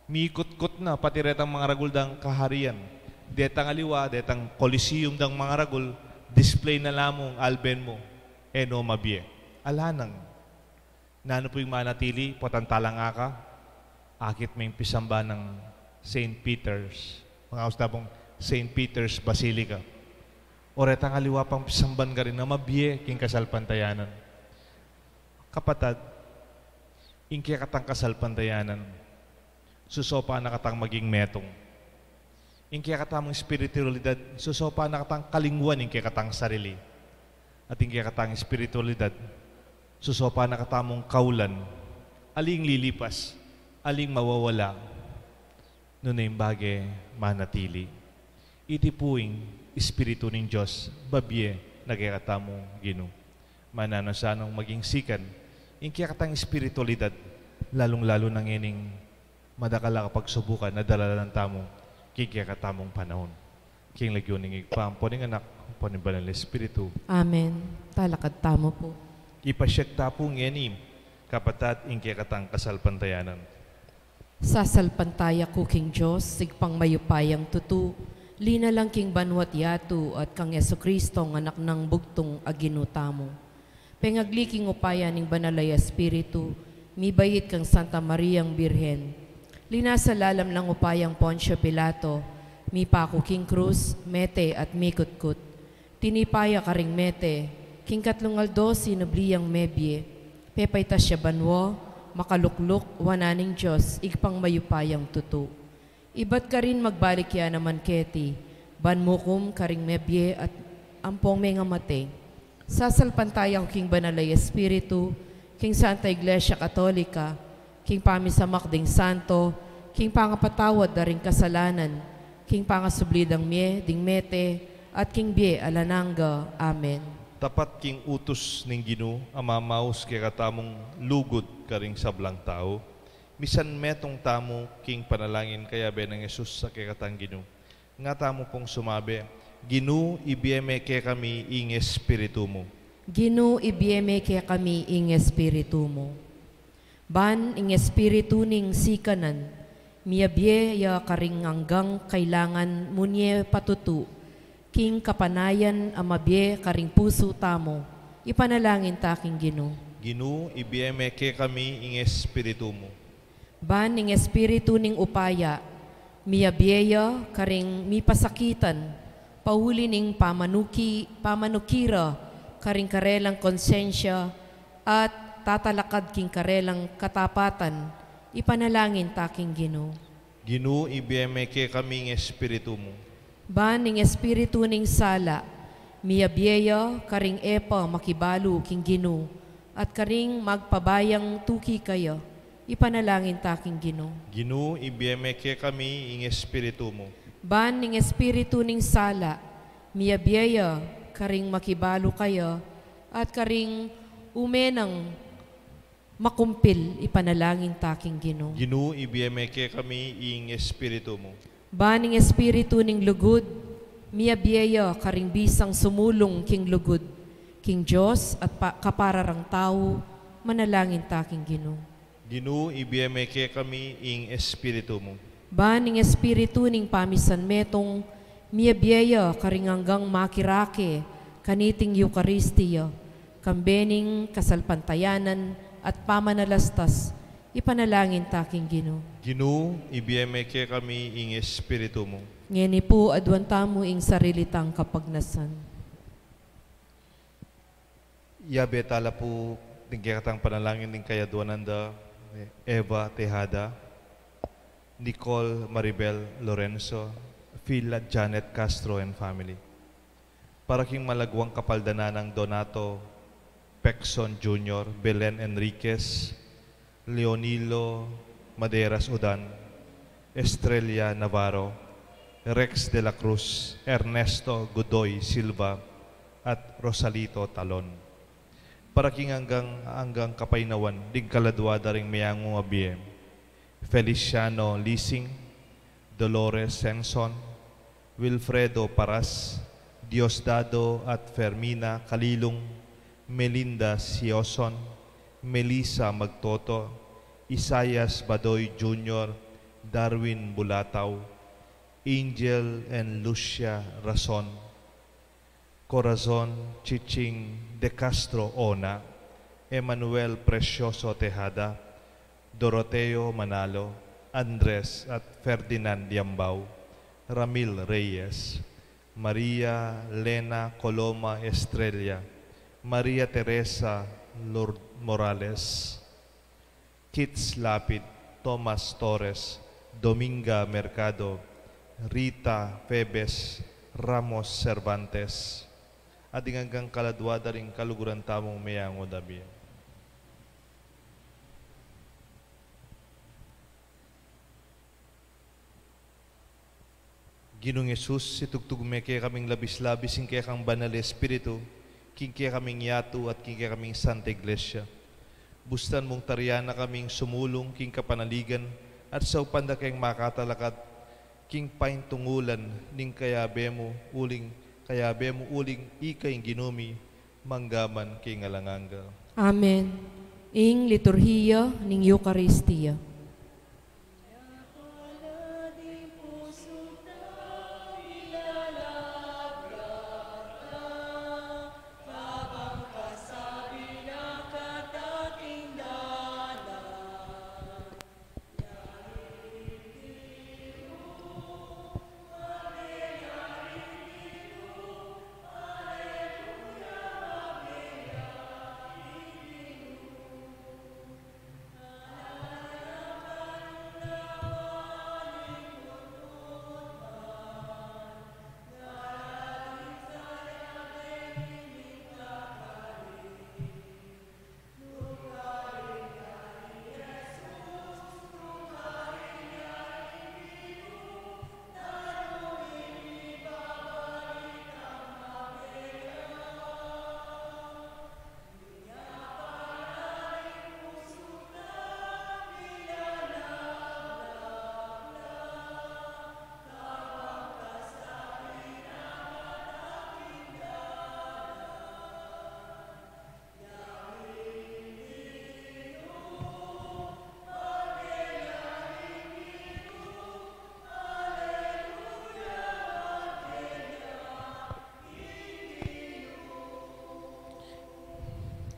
Mikutkut na, pati retang mangaragul dang kaharian. Detang aliwa, detang Coliseum dang mangaragul, display na la mu, alben mu, e no mabie. Ala nang. Nanu pu ing manatili, potang talang aka, akit me ing pisamban nang Saint Peter's. Mangaus da pung Saint Peter's Basilica. O retang aliwa pang pisamban karin na mabie king kasalpantayanan. Kapatad, ing kekatang kasalpantayanan, susopan na katang maging metung. Ing kekatamung espiritualidad, susopan na katang kalingwan ing kekatang sarili. At ing kekatang espiritualidad, susopan na katamung kaulan, aling lilipas, aling mawawala, nune ing bage manatili. Iti pu ing Espiritu ning Dios, babie na kekatamung Ginu. Mananu sanang maging sikan ing kekatang espiritualidad, lalung-lalu na ngening madakal a kapagsubukan a daralan tamu king kekatamung panaun. King lagyu ning Ibpa, ampo ning Anak, ampo ning Banal a Espiritu. Amen. Talakad tamu pu. Ipasiag ta pu ngeni, kapatad, ing kekatang kasalpantayanan. Sasalpantaya ku king Dios, Ibpang mayupayang tutu, linalang king banua't yatu, at kang Jesucristo, a Anak nang bugtung a Ginu tamu. Pengagli king upaya ning Banal a Espiritu, mibait kang Santa Mariang Birhen. Linasa lalam nang upayang Poncio Pilato, mipaku king krus, mete at mikutkut. Tinipa ya karing mete, king katlung aldo sinubli yang mebie, pepaitas ya banua, makalukluk wanan ning Dios, Ibpang mayupayang tutu. Ibat karin magbalik ya naman keti, ban mukum karing mebie at ampong mengamate. Sasalpantaya ku king Banal a Espiritu, king Santa Iglesia Katolika, king pamisamak ding santo, king pangapatawad da ring kasalanan, king pangasubli dang mie ding mete, at king bie alang angga. Amen. Tapat king utus ning Ginu a mamaus kekatamung lugud karing sablang tau, misan metung tamu king panalangin kayabe nang Jesus a kekatang Ginu. Nga tamu pung sumabe, Ginu, ibie me kekami ing Espiritu mu. Ginu, ibie me kekami ing Espiritu mu. Ban ing Espiritu ning sikanan, miabie ya karing anggang kailangan mu ne patutu, king kapanayan a mabie karing pusu tamu, ipanalangin ta king Ginu. Ginu, ibie me kekami ing Espiritu mu. Ban ing Espiritu ning upaya, miabie ya karing mipasakitan, pauli ning pamanuki, pamanuki ra karing karelang konsensya, at tatalakad king karelang katapatan, ipanalangin ta king Ginu. Ginu, ibie me kekami ing Espiritu mu. Ban ing espiritu ning sala, miabie ya karing e pa makibalu king Ginu, at karing magpabayang tuki kaya, ipanalangin ta king Ginu. Ginu, ibie me kekami ing Espiritu mu. Ban ing espiritu ning sala, miabie ya karing makibalu kaya, at karing umenang makumpil, ipanalangin ta king Ginu. Ginu, ibie me kekami ing Espiritu mu. Ban ing espiritu ning lugud, miabie ya karing bisang sumulung king lugud, king Dios at pa-, kapara rang tau, manalangin ta king Ginu. Ginu, ibie me kekami ing Espiritu mu. Ban ing espiritu ning pamisanmetung, miabie ya karing anggang makirake kaniting Eukaristia, kambe ning kasalpantayanan at pamanalastas, ipanalangin ta king Ginu. Ginu, ibie me kekami ing Espiritu mu. Ngeni pu, aduan tamu ing sarili tang kapagnasan. Yabe tala pu ding kekatang panalangin ding kayaduanan da Eva Tejada, Nicole Maribel Lorenzo, Phil at Janet Castro and family. Para king malagwang kapaldanan nang Donato Pexon Junior, Belen Enriquez, Leonilo Maderas Udan, Estrella Navarro, Rex de la Cruz, Ernesto Godoy Silva, at Rosalito Talon. Para king anggang, anggang kapainawan ding kaladua da ring meyangu a bie, Feliciano Lising, Dolores Senson, Wilfredo Paras, Diosdado at Fermina Kalilung, Melinda Sioson, Melissa Magtoto, Isaias Badoy Junior, Darwin Bulatao, Angel and Lucia Rason, Corazon Chiching de Castro Ona, Emmanuel Precioso Tejada, Doroteo Manalo, Andres at Ferdinand Yambao, Ramil Reyes, Maria Lena Coloma Estrella, Maria Teresa Lord Morales, Kits Lapid, Tomas Torres, Dominga Mercado, Rita Febes, Ramos Cervantes. At ding anggang kaladua da ring kaluguran tamung meyangu da bie. Ginung Jesus, itugtug me kekaming labis-labis ing kekang Banal Espiritu, king kekaming yatu at king kekaming Santa Iglesia. Bustan mung tarian na kaming sumulung king kapanaligan at saupan da keng makatalakad king paintungulan ning kayabe mu uling, kayabe mu uling ika ing Ginu mi, mangga man king alang angga. Amen. Ing liturhiya ning Eukaristia.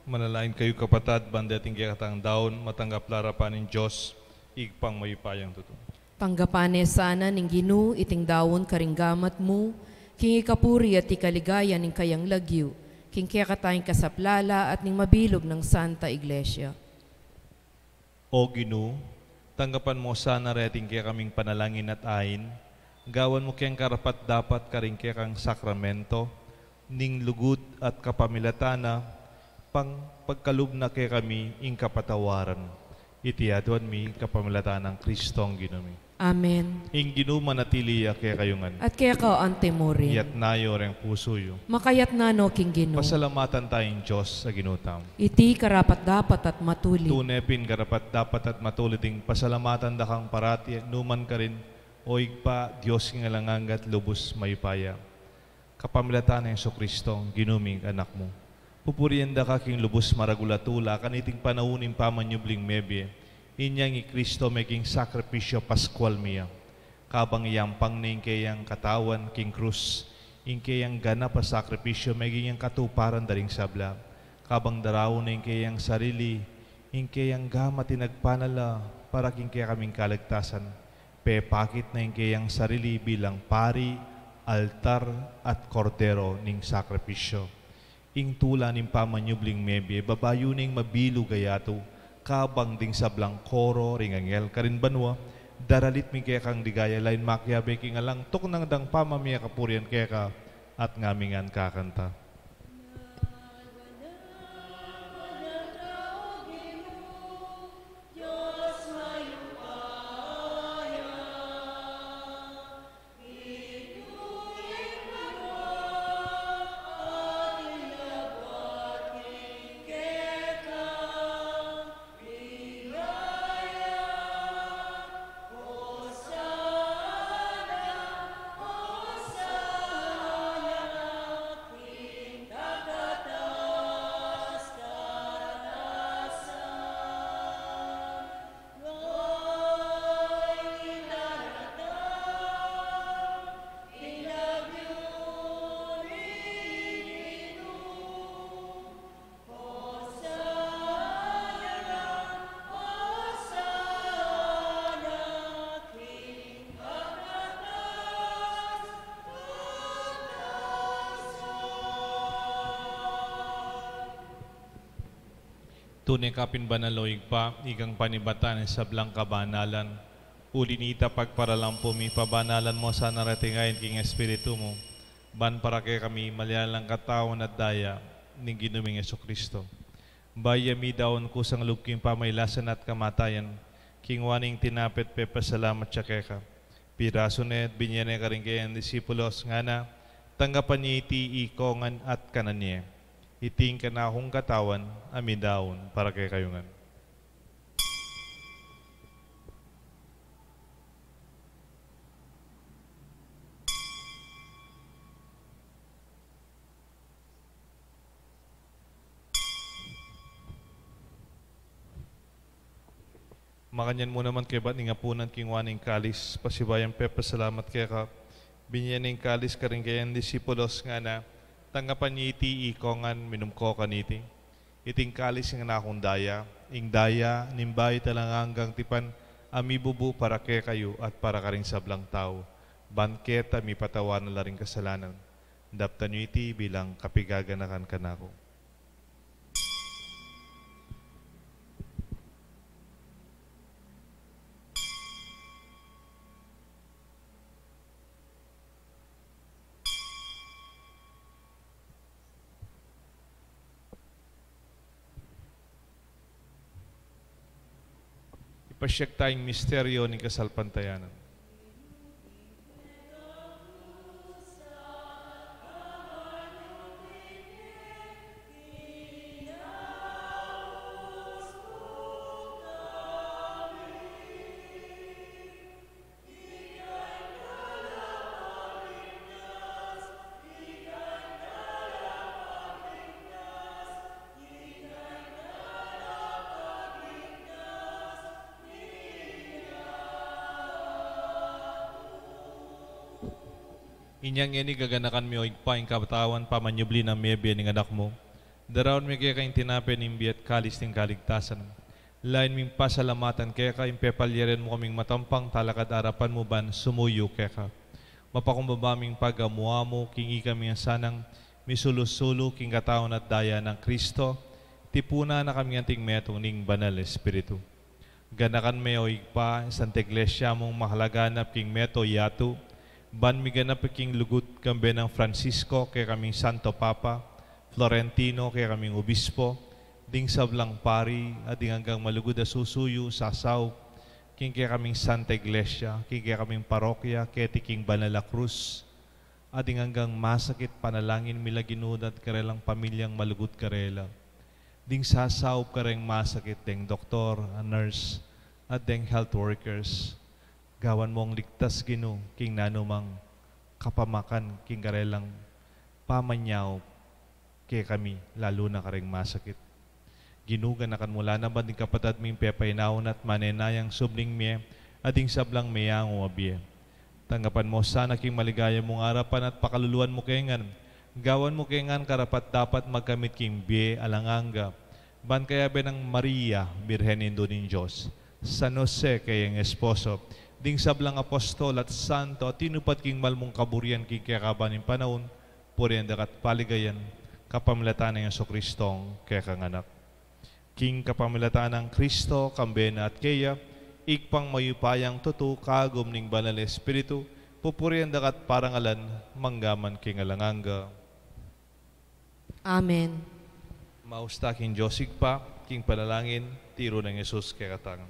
Manalangin kayu, kapatad, ban deting kekatang daun matanggap la arapan ning Dios, Ibpang mayupayang tutu. Tanggapan ne sana ning Ginu iting daun karing gamat mu, king ikapuri at ikaligaya ning kayang lagyu, king kekatang kasaplalan at ning mabilug nang Santa Iglesia. O Ginu, tanggapan mu sana reting kekaming panalangin at ain, gawan mu keng karapat-dapat karing kekang sakramento, ning lugud at kapamilatan na, pang pagkalub na kekami ing kapatawaran. Iti aduan mi kapamilatan nang Kristong Ginu mi. Amen. Ing Ginu manatili ya kekayu ngan. At keka antimurin. Iyatas yu reng pusu yu. Makayatas no king Ginu. Pasalamatan taya ing Dios a Ginu tamu. Iti karapat-dapat at matulid. Tune pin karapat-dapat at matulid ing pasalamatan da kang parati, nukarin man, O Ibpa, Dios king alang angga at lubus mayupaya. Kapamilatan nang Jesucristo, Ginu ming Anak mu. Pupurian da ka king lubus maragul a tula, kaniting panaun ning pamanyubling mebie, inyang i Cristo meging sakripisyo Paskual mi ya. Kabang iyampang ne ing keyang katawan king krus, ing keyang ganap a sakripisyo meging ing katuparan da ring sabla. Kabang daraun ne ing keyang sarili, ing keyang gamat a pinagpalala para king kekaming kaligtasan, pepakit ne ing keyang sarili bilang pari, altar, at kordero ning sakripisyo. Ing tula ning pamanyubling mebie, babayu neng mabilug a yatu, kabang ding sablang koro ring anghel karin banua, daralit mi kekang ligaya, lain makiabe king alang tuknang dang pamamie kapurian keka, at ngaming kakanta. Tune ka pin banal, o Ibpa, ikang panibatan ning sablang kabanalan. Uli nita, pagparalampu mi, pabanalan mu sana reting ain king Espiritu mu, ban para kekami malialang katawan at daya ning Ginu ming Jesucristo. Bayu ya midaun kusang lub king pamailasan at kamatayan, kinua ne ing tinape at pepasalamat ya keka. Pirasu ne at binie ne karing keyang disipulos, ngana, tanggapan ye iti ikongan at kanan ye. Iti ing kanakung katawan a midaun para kekayu ngan. Makanyan mu naman kaybat ning apunan, kinua ne ing kalis, pasibayu yang pepasalamat keka, binie ne ing kalis karing keyang disipulos, ngana, tanggapan ye iti ikongan, minum ko kaniti. Iti ing kalis ning kanakung daya, ing daya ning bayu at alang anggang tipan, a mibubu para kekayu at para karing sablang tau, ban keta mipatawad na la ring kasalanan. Daptan yu iti bilang kapigaganakan kanaku. Ipasiag taya ing misteryo ning kasalpantayanan. Inyang ngeni gaganakan mi, o Ibpa, ing katawan pamanyubli nang mebie ning Anak mu. Daraun mi keka ing tinape ning bie at kalis ning kaligtasan. Lain ming pasalamatan keka ing pepalyarian mu kaming matampang talakad arapan mu ban sumuyu keka. Mapakumbaba ming pagamu-amu king ikami ngan sanang Misulu-sulu king katawan at daya nang Kristo, tipunan na kami anting metung ning Banal Espiritu. Ganakan me, o Ibpa, ing Santa Iglesia mung makalaganap king mabilug a yatu, ban miganap king lugud kambe nang Francisco, kekaming Santo Papa, Florentino, kekaming Obispo, ding sablang pari, at ding anggang malugud a susuyu, sasaup, king kekaming Santa Iglesia, king kekaming parokya, keti king Banal a Krus, at ding anggang masakit, panalangin mi la Ginu, at karelang pamilyang malugud karela. Ding sasaup kareng masakit, deng doktor, a nurse, at deng health workers. Gawan mung ligtas, Ginu, king nanumang kapamakan king karelang pamanyaup kekami, lalu na kareng masakit. Ginu, ganakan mu la naman ding kapatad ming pepainawa na at manenayang subling mie, at ding sablang meyangu a bie. Tanggapan mu sana king maligaya mung arapan at pakaluluan mu ke ngan. Gawan mu ke ngan karapat-dapat magkamit king bie alang angga. Ban kayabe nang Maria, Birhen Indu ning Dios, San Jose, kayang esposo, ding sablang apostol at santo, a tinupad king mal mung kaburian king kekaban ning panaun, purian da ka at paligayan, kapamilatan nang Jesucristong kekang Anak. King kapamilatan nang Kristo, kambe na at keya, Ibpang mayupayang tutu, kagum ning Banal Espiritu, pupurian da ka at parangalan, mangga man king alang angga. Amen. Maus ta king Dios Ibpa, king panalangin, tiru nang Jesus kekatang.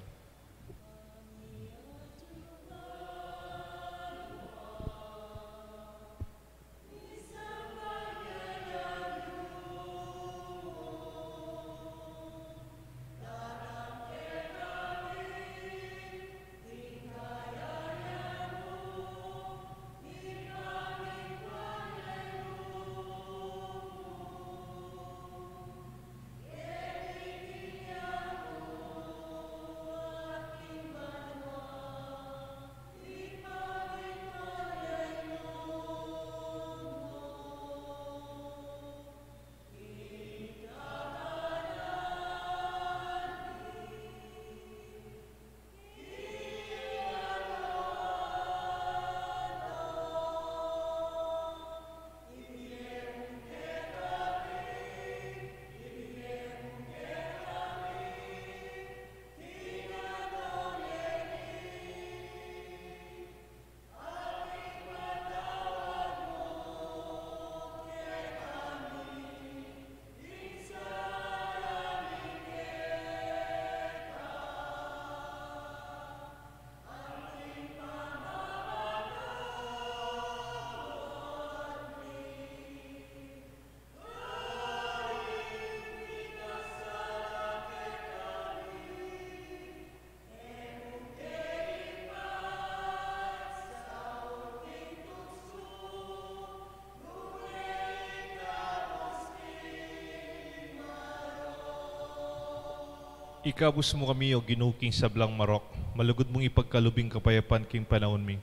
Ikabus mu kami, o Ginu, king sablang marok, malugud mung ipagkalub ing kapayapan king panaun mi.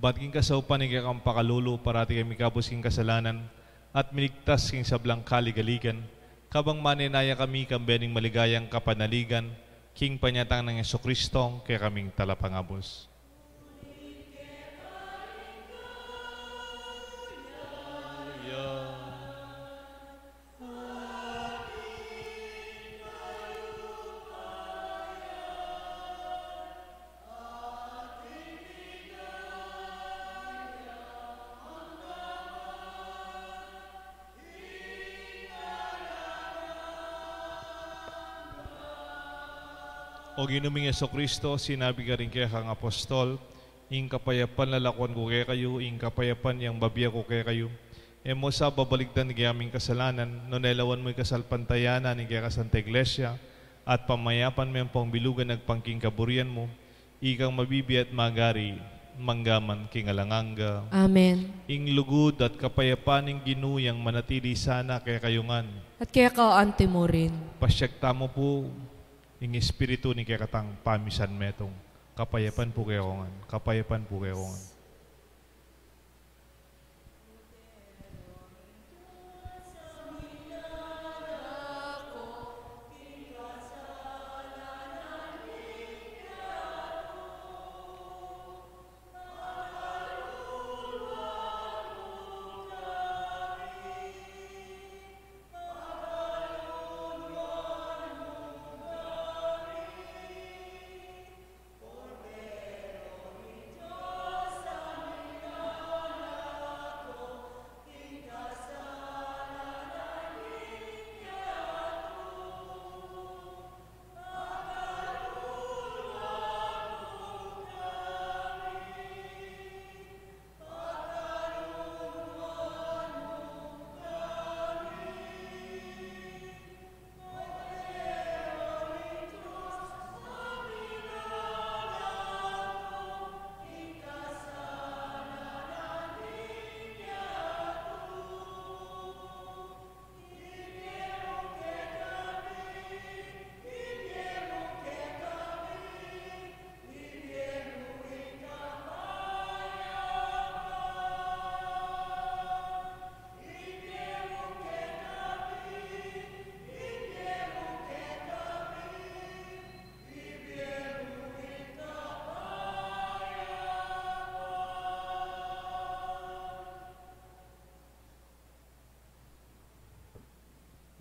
Ban king kasaupan ning kekang pakalulu, parati kami ikabus king kasalanan, at miligtas king sablang kaligaligan, kabang manenaya kami kambe ning maligayang kapanaligan, king panyatang nang Jesucristong kekaming Talapangabus. O Ginu ming Jesucristo, sinabi ka ring kekang apostol, "Ing kapayapan lalakwan ku kekayu, ing kapayapan yang babie ku kekayu." E mu sa babaligtan ing kekaming kasalanan, nune lawan mu ing kasalpantayanan ning kekang Santa Iglesia, at pamayapan me ampong bilugan agpang king kaburian mu, ikang mabibie at magari, mangga man king alang angga. Amen. Ing lugud at kapayapan ning Ginu yang manatili sana kekayu ngan. At keka anti mu rin. Pasiag tamu pu ing espiritu ning kekatang pamisan metung. Kapayapan pu kekongan, kapayapan pu kekongan.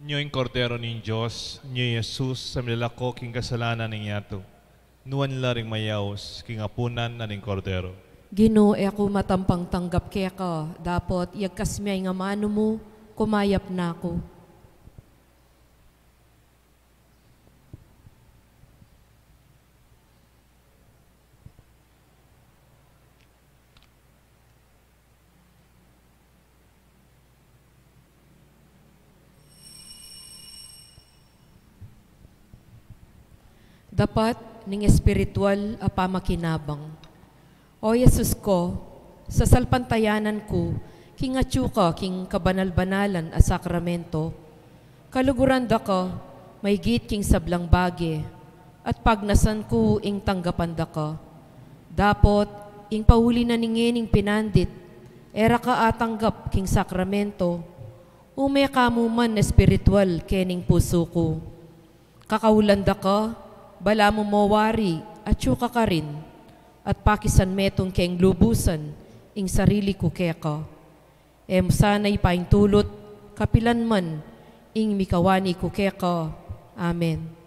Nyo ing Kordero ning Dios, nyo i Jesus, a milalako king kasalanan ning yatu. Nuan la ring mayaus king apunan na ning Kordero. Ginu, e ku matampang tanggap keka, dapot iyagkas me ing amanu mu, kumayap na ku. Dapat ning espiritual a pamakinabang. O Jesus ko, sasalpantayanan ku king atyu ka king kabanal-banalan a sakramento. Kaluguran da ka maygit king sablang bage, at pagnasan ku ing tanggapan da ka. Dapot ing pauli na ning ngening pinandit, e ra ka atanggap king sakramento, ume ka mu man espiritual kening pusu ku. Kakaulan da ka, balamu mo wari, atyu ka karin, at pakisan metung keng lubusan ing sarili ku keka. E mu sana ipaintulut kapilan man ing mikawani ku keka. Amen.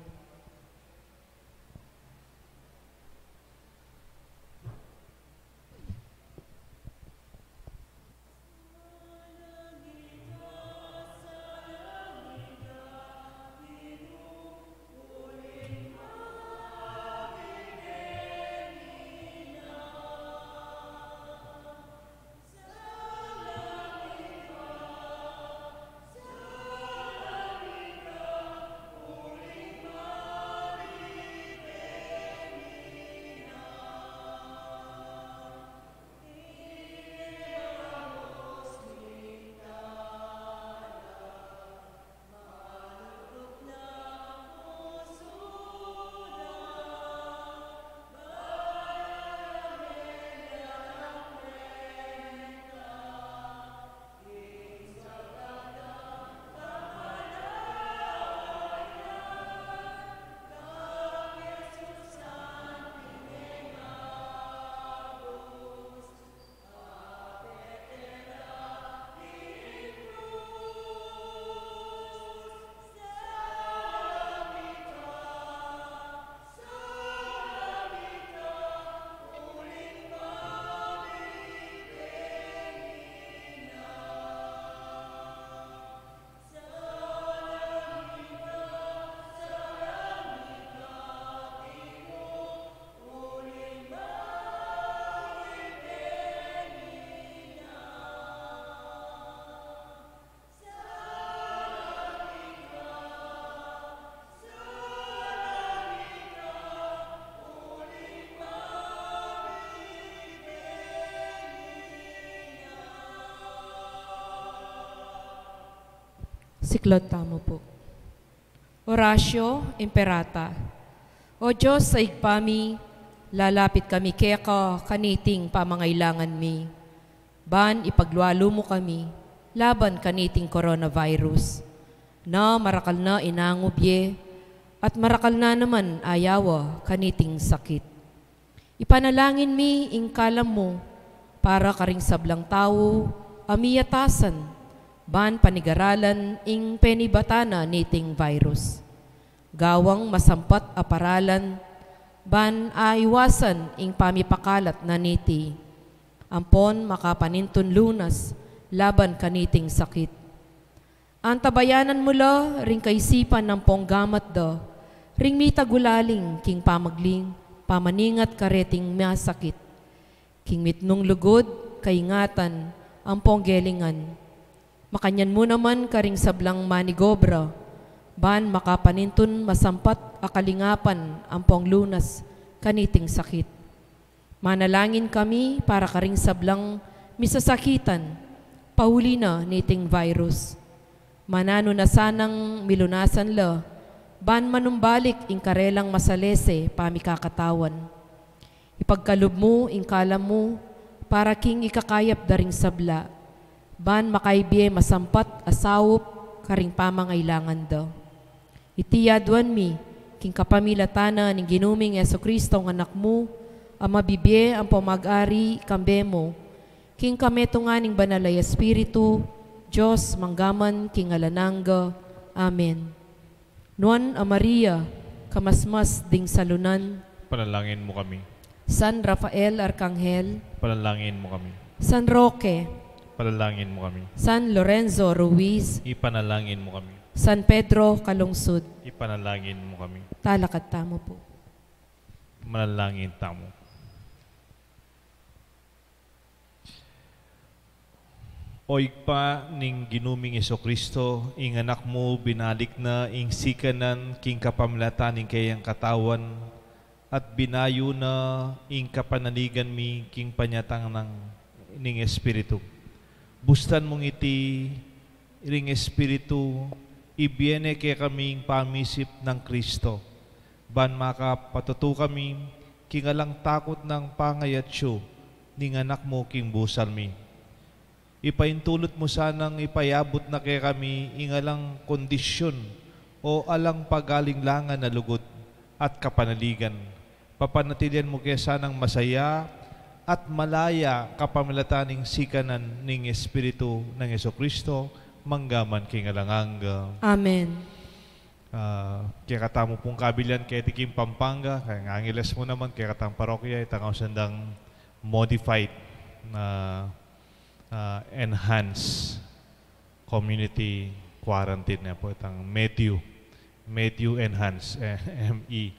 Siklaud tamu pu. Oratio Imperata. O Dios a Ibpa mi, lalapit kami keka kaniting pamangailangan mi. Ban ipaglualu mu kami laban kaniting coronavirus. Na marakal na inangub ye, at marakal na naman ayawa kaniting sakit. Ipanalangin mi ing kalam mu para karing sablang tau a miyatasan ban panigaralan ing penibatan na niting virus. Gawang masampat a paralan ban aiwasan ing pamipakalat na niti. Ampon makapanintun lunas laban kaniting sakit. Antabayanan mu la ring kaisipan ampong gamat da, ring mitagulaling king pamagling, pamaningat kareting masakit. King mitmung lugud, kaingatan, ampong gelingan. Makanyan mu naman karing sablang manigobra, ban makapanintun masampat a kalingapan ampong lunas kaniting sakit. Manalangin kami para karing sablang misasakitan, pauli na niting virus. Mananu na sanang milunasan la, ban manumbalik ing karelang masalese pamikakatawan. Ipagkalub mu ing kalam mu para king ikakayap da ring sabla, ban makaibie masampat a saup karing pamangailangan da. Iti aduan mi king kapamilatan na ning Ginu ming Jesucristo, a Anak mu, a mabibie ampong mag-ari kambe mu, king kametungan ning Banal a Espiritu, Dios, mangga man king alang angga. Amen. Nuan a Maria, kamasmas ding salunan. Panalangin mu kami. San Rafael Arkanghel. Panalangin mu kami. San Roque. Panalangin mu kami. San Lorenzo Ruiz. Ipanalangin mu kami. San Pedro Calungsod. Ipanalangin mu kami. Talakad tamu pu. Manalangin tamu. O Ibpa ning Ginu ming Jesucristo, ing Anak mu binalik na ing sikanan king kapamilatan ning keyang katawan, at binayu na ing kapanaligan mi king panyatang ning Espiritu. Bustan mung iti ring Espiritu, ibie ne kekami ing pamisip nang Kristo, ban makapatutu kami king alang takut nang pangayatsu ning Anak mu king busal mi. Ipaintulut mu sanang ipayabut na kekami ing alang kondisyun o alang pag-alinlangan a lugud at kapanaligan. Papanatilian mu ke sanang masaya at malaya kapamilatan ning sikanan ning Espiritu nang Jesucristo, mangga man king alang angga. Amen. Ah, kekatamu pung kabilian keti king Pampanga, keng Angeles mu naman, kekatang parokya, itang ausan dang modified na, ah, enhanced community quarantine ne pu, itang MECQ, MECQ enhanced, eh, M E,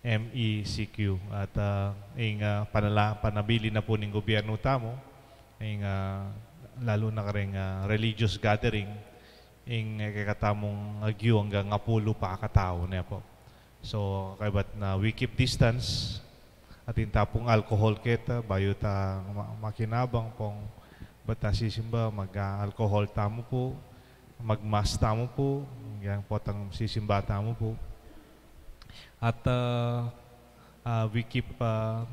M E C Q. At, ah, ing, ah, panala-, panabilin na pu ning gobyernu tamu, ing, ah, lalu na kareng, ah, religious gathering, ing, eh, kekatamung agyu anggang apulu pa katau ne pu. So, kaybat na we keep distance, atin ta pung alcohol keta, bayu ta ma-, makinabang pung bat ta sisimba, mag-alcohol tamu pu, mag-mask tamu pu, yang potang sisimba tamu pu. At, ah, ah, we keep, ah,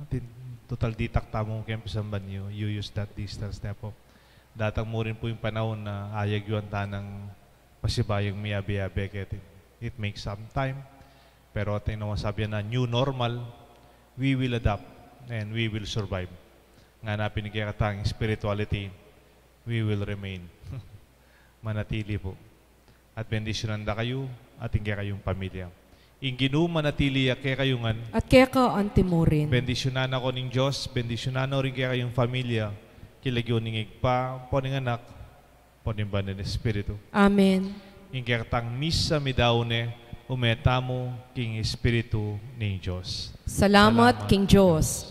atin, total ditak tamu keng pisamban yu, you use that distance ne pu. Datang mu rin pu ing panaun na ayagyuan ta nang pasibayung miyabe-yabe keti. It makes some time. Pero atin naman sabi na new normal, we will adapt and we will survive. Ngana pin ing kekatang spirituality, we will remain. Manatili pu. At bendisyunan da kayu, at ing kekayung pamilya. Ing Ginu manatili ya kekayu ngan. At keka anti mu rin. Bendisyunan na ko ning Dios, bendisyunan na rin kekayung pamilya, king lagyu ning Ibpa, ampo ning Anak, ampo ning Banal a Espiritu. Amen. Ing kekatang misa midaun ne, ume tamu king Espiritu ning Dios. Salamat king Dios.